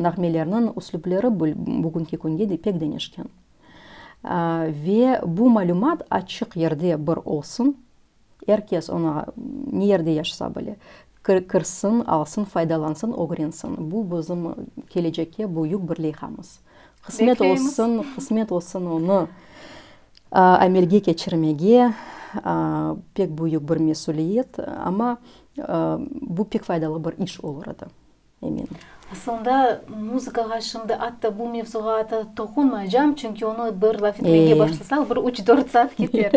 nağmelerniñ üslüpleri bugünki künge de pek deñişken. Ve bu malümat açıq yerde bir olsun, Er kes oña, ne yerde yaşasa bile. Kirsin, alsın, faydalansın, ögrensin. Bu bizim kelecekke büyük bir leyhamız. Qısmet olsun, qısmet olsun onı amelge keçirmege, pek büyük bir mesüliyet, amma bu pek faydalı bir iş olur edi. Eminim. Aslında muzıkağa şimdi atta bu mevzuğa atta toqunmaycam, çünki onı bir laf etmege başlasaq, bir üç-dört saat keter.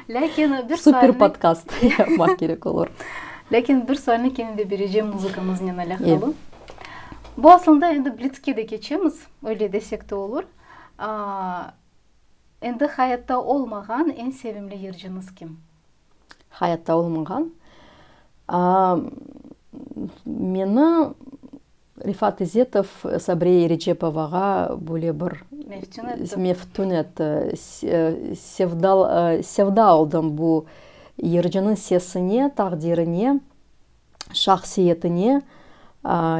Lâkin bir sualni... Super podkast yapmaq kerek olur. Lâkin bir sualni kene de berecem muzıkamıznen alâqalı. Bu aslında endi blitske de keçemiz, öyle desek de olur. Endi hayatta olmağan eñ sevimli yırcıñız kim? Hayatta olmağan. Meni Refat İzetov Sabriye Erecepovağa böyle bir Meftün etti. Meftün etti. Sevda, sevda oldım bu yırcınıñ sesine, taqdirine, şahsiyetine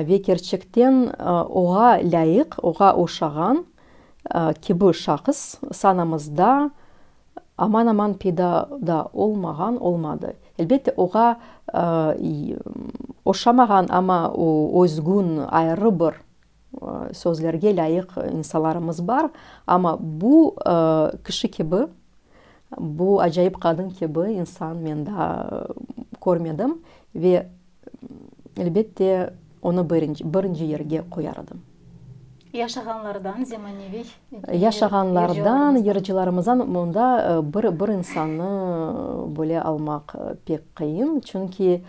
ve kerçekten oğa lâyıq, oğa oşağan kibi şahıs sanamızda Aman-aman peyda da olmağan, olmadı. Elbette, oğa oşamağan, amma özgün, ayrı bir sözlerge lâyıq insanlarımız bar. Amma bu kişi kibi, bu acayip qadın kibi insan men daa körmedim ve Elbette, onı birinci yerge qoyar edim. Yaşağanlardan, zemaneviy Yaşağanlardan, yırcılarımızdan mında bir bir insannı böyle almaq pek qıyın. Çünki,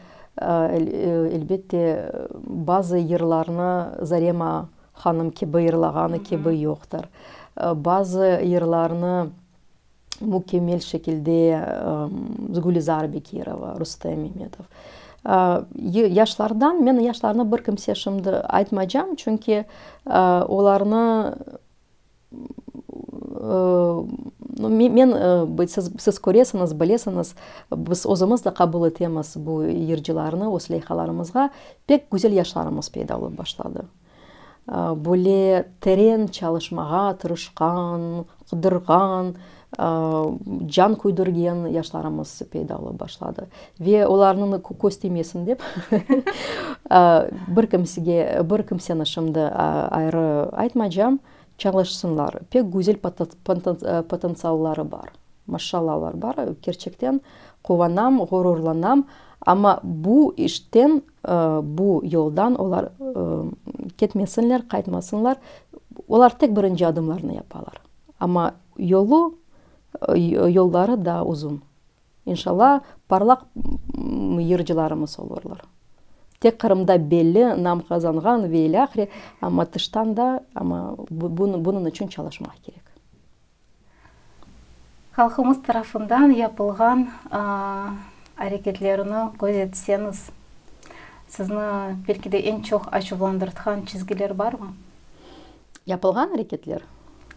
elbette, bazı yırlarnı Zarema hanım kibi yırlağanı kibi yoqtır. Bazı yırlarnı mükemmel şekilde Gülizar Bekirova, Rustem Memetov. Yaşlardan, men yaşlarnı bir kimse şimdi aytmaycam, çünki olarnı men, siz, siz köresiñiz, bilesiñiz, biz özümiz de qabul etemiz bu yırcılarnı öz leyhalarımızğa, pek güzel yaşlarımız peyda olıp başladı. Böyle teren çalışmağa tırışqan, qıdırğan, can küydürgen yaşlarımız peyda olıp başladı. Ve olarnıñ köz tiymesin dep, bir kimsege, bir kimseni şimdi ayrı aytmaycam, çalışsınlar. Pek güzel potentsialları bar. Maşallalar bar. Kerçekten quvanam, ğururlanam. Amma bu işten, bu yoldan olar ketmesinler, qaytmasınlar. Olar tek birinci adımlarnı yapalar. Amma yolu, yolları daa uzun. İnşallah, parlaq yırcılarımız olurlar. Tek Qırımda belli, nam qazanğan ve ilâhre, amma tıştan da, amma bunıñ içün çalışmaq kerek. Halqımız tarafından yapılğan areketlerni közetseñiz, sizni belki de eñ çoq açuvlandırtqan çizgiler barmı? Yapılğan areketler?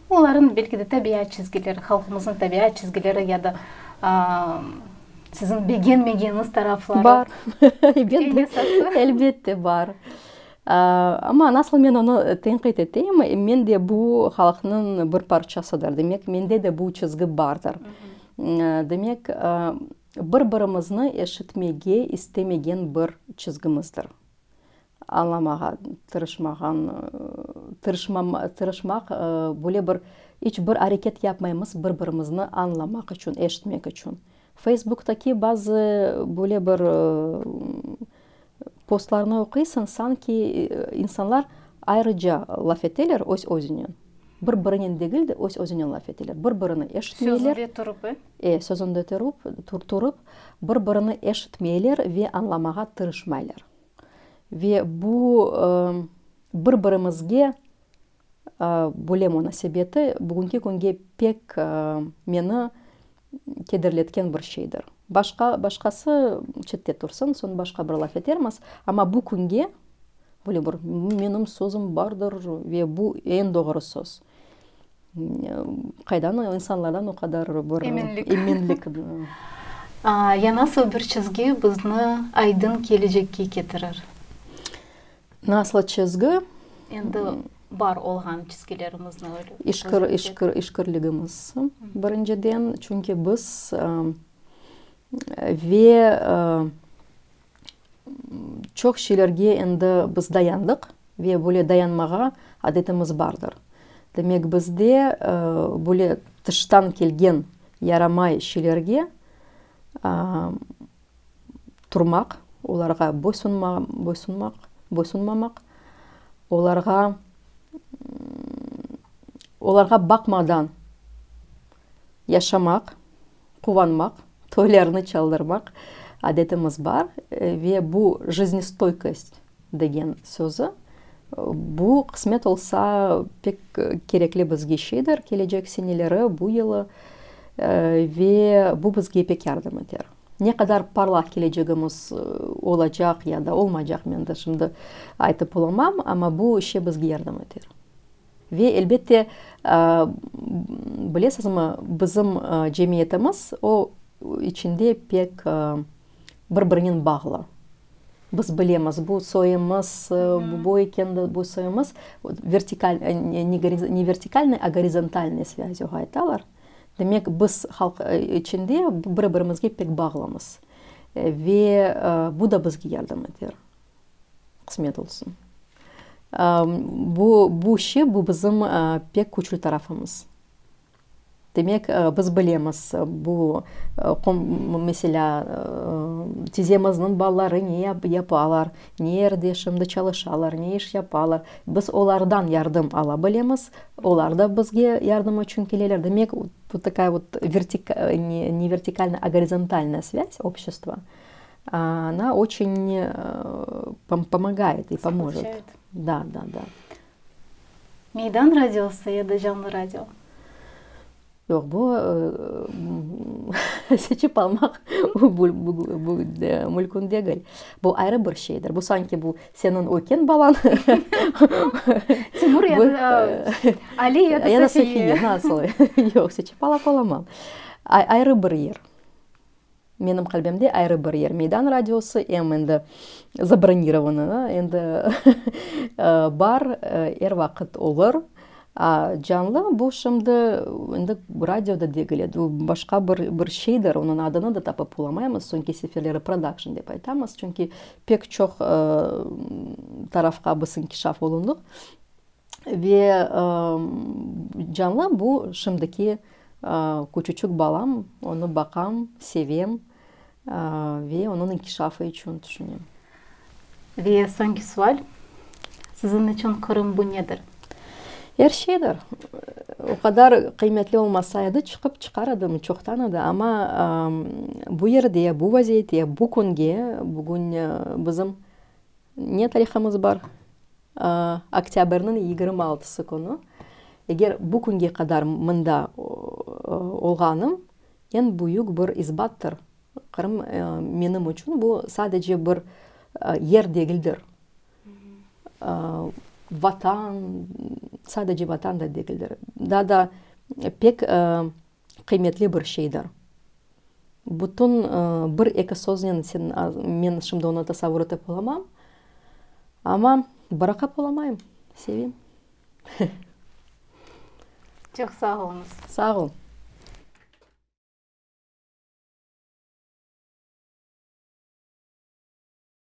Olarnıñ belki de tabiat çizgileri, halqımıznıñ tabiat çizgileri ya da siziñ begenmegeniñiz tarafları. Bar. Elbette bar. Amma nasıl men onı tenqit eteyim, men de bu halqnıñ bir parçasıdır, demek, mende de bu çizgi bardır. Demek, bir-birimizni eşitmege istemegen bir çizgimizdir. Añlamağa tırışmağan, tırışmaq, böyle bir iç bir areket yapmaymız bir-birimizni añlamaq içün, eşitmek içün. Feysbuktaki bazı böyle bir postlarnı oquysıñ, sanki insanlar ayrıca laf eteler öz-özünen. Bir-birinen degil de, öz-özünen laf eteler. Bir-birini eşitmeyler. Sözünde turıp, e? E, sözünde turıp, turıp, bir-birini eşitmeyler ve añlamağa tırışmaylar. Ve bu bir-birimizge Böyle munasebeti bugünki künge pek meni kederletken bir şeydir. Başqa, başqası çette tursın, soñ başqa bir laf etermiz, amma bu künge böyle bir menim sözüm bardır ve bu eñ doğru söz. Qaydan insanlardan o qadar bir eminlik? Eminlik. Ya nasıl bir çizgi bizni aydın kelecekke ketirir? Nasıl çizgi? Endi bar olğan çizgilerimizni öyle İşkir, işkir, işkirligimiz birinciden, çünki biz ve. Çoq şeylerge endi biz dayandıq ve böyle dayanmağa adetimiz bardır. Demek, bizde böyle tıştan kelgen yaramay şeylerge turmaq, olarğa boysunmaq, boysunmamaq, olarğa olarğa baqmadan yaşamaq, quvanmaq, toylarnı çaldırmaq adetimiz bar ve bu jiznestoykost degen sözü, bu, qısmet olsa, pek kerekli bizge şeydir kelecek seneleri, bu yılı ve bu bizge pek yardım eter. Ne qadar parlaq kelecegimiz olacaq ya da olmaycaq, men de şimdi aytıp olamam, amma bu şey bizge yardım eter. Ve, elbette, bilesizmi, bizim cemiyetimiz, o, içinde pek bir-birinen bağlı. Biz bilemiz, bu soyumız, bu eken, bu soyumız, vertikal, ne vertikalnıy, a gorizontalnıy svâz oğa aytalar. Demek, biz halq içinde bir-birimizge pek bağlımız. Ve bu da bizge yardım eter. Qısmet olsun. Bu, bu şey, bu bizim pek küçlü tarafımız. Demek, biz bilemiz, bu, meselâ, tizemizniñ balaları ne yapalar, ne yerde şimdi çalışalar, ne iş yapalar. Biz olardan yardım ala bilemiz, olar da bizge yardım içün keleler. Demek, bu takaya vot ne vertikalnaya, a gorizontalnaya svâz общества, ona oçen pomogayet i pomojet. Da, da, da. Meydan radiosı ya da canlı radio? Yoq, bu seçip almaq mülkün degil. Bu ayrı bir şeydir. Bu sanki bu seniñ öken balañ. Timur ya da Ali ya da Safiye. Nasıl? Yoq, seçip alıp olamam. Ayrı bir yer. Menim qalbimde ayrı bir yer. Meydan radiosı em endi zabronirovanı, endi bar, er vaqıt olur. A canlı bu şimdi endi radio da degil edi, bu başqa bir bir şeydir, onıñ adını da tapıp olamaymız, soñki seferleri prodakşn dep aytamız, çünki pek çoq tarafqa biz inkişaf olundıq. Ve canlı bu şimdiki küçüçük balam, onı baqam, sevem ve onıñ inkişafı içün tüşünem. Ve soñki sual, siziñ içün Qırım bu nedir? Er şeydir. O qadar qıymetli olmasa edi, çıqıp çıqar edim, çoqtan edi. Amma bu yerde, bu vaziyette, bu künge, bugün bizim ne tarihımız bar? Oktâbrniñ 26-sı künü, eger bu künge qadar mında olğanım, eñ büyük bir isbattır. Qırım menim içün bu sadece bir yer degildir. Vatan, sadece vatan da degildir. Daa da pek qıymetli bir şeydir. Bütün bir-eki söznen sen, men şimdi onı tasavvur etip olamam, amma bıraqıp olamayım, sevem. Çoq sağ oluñız. Sağ ol.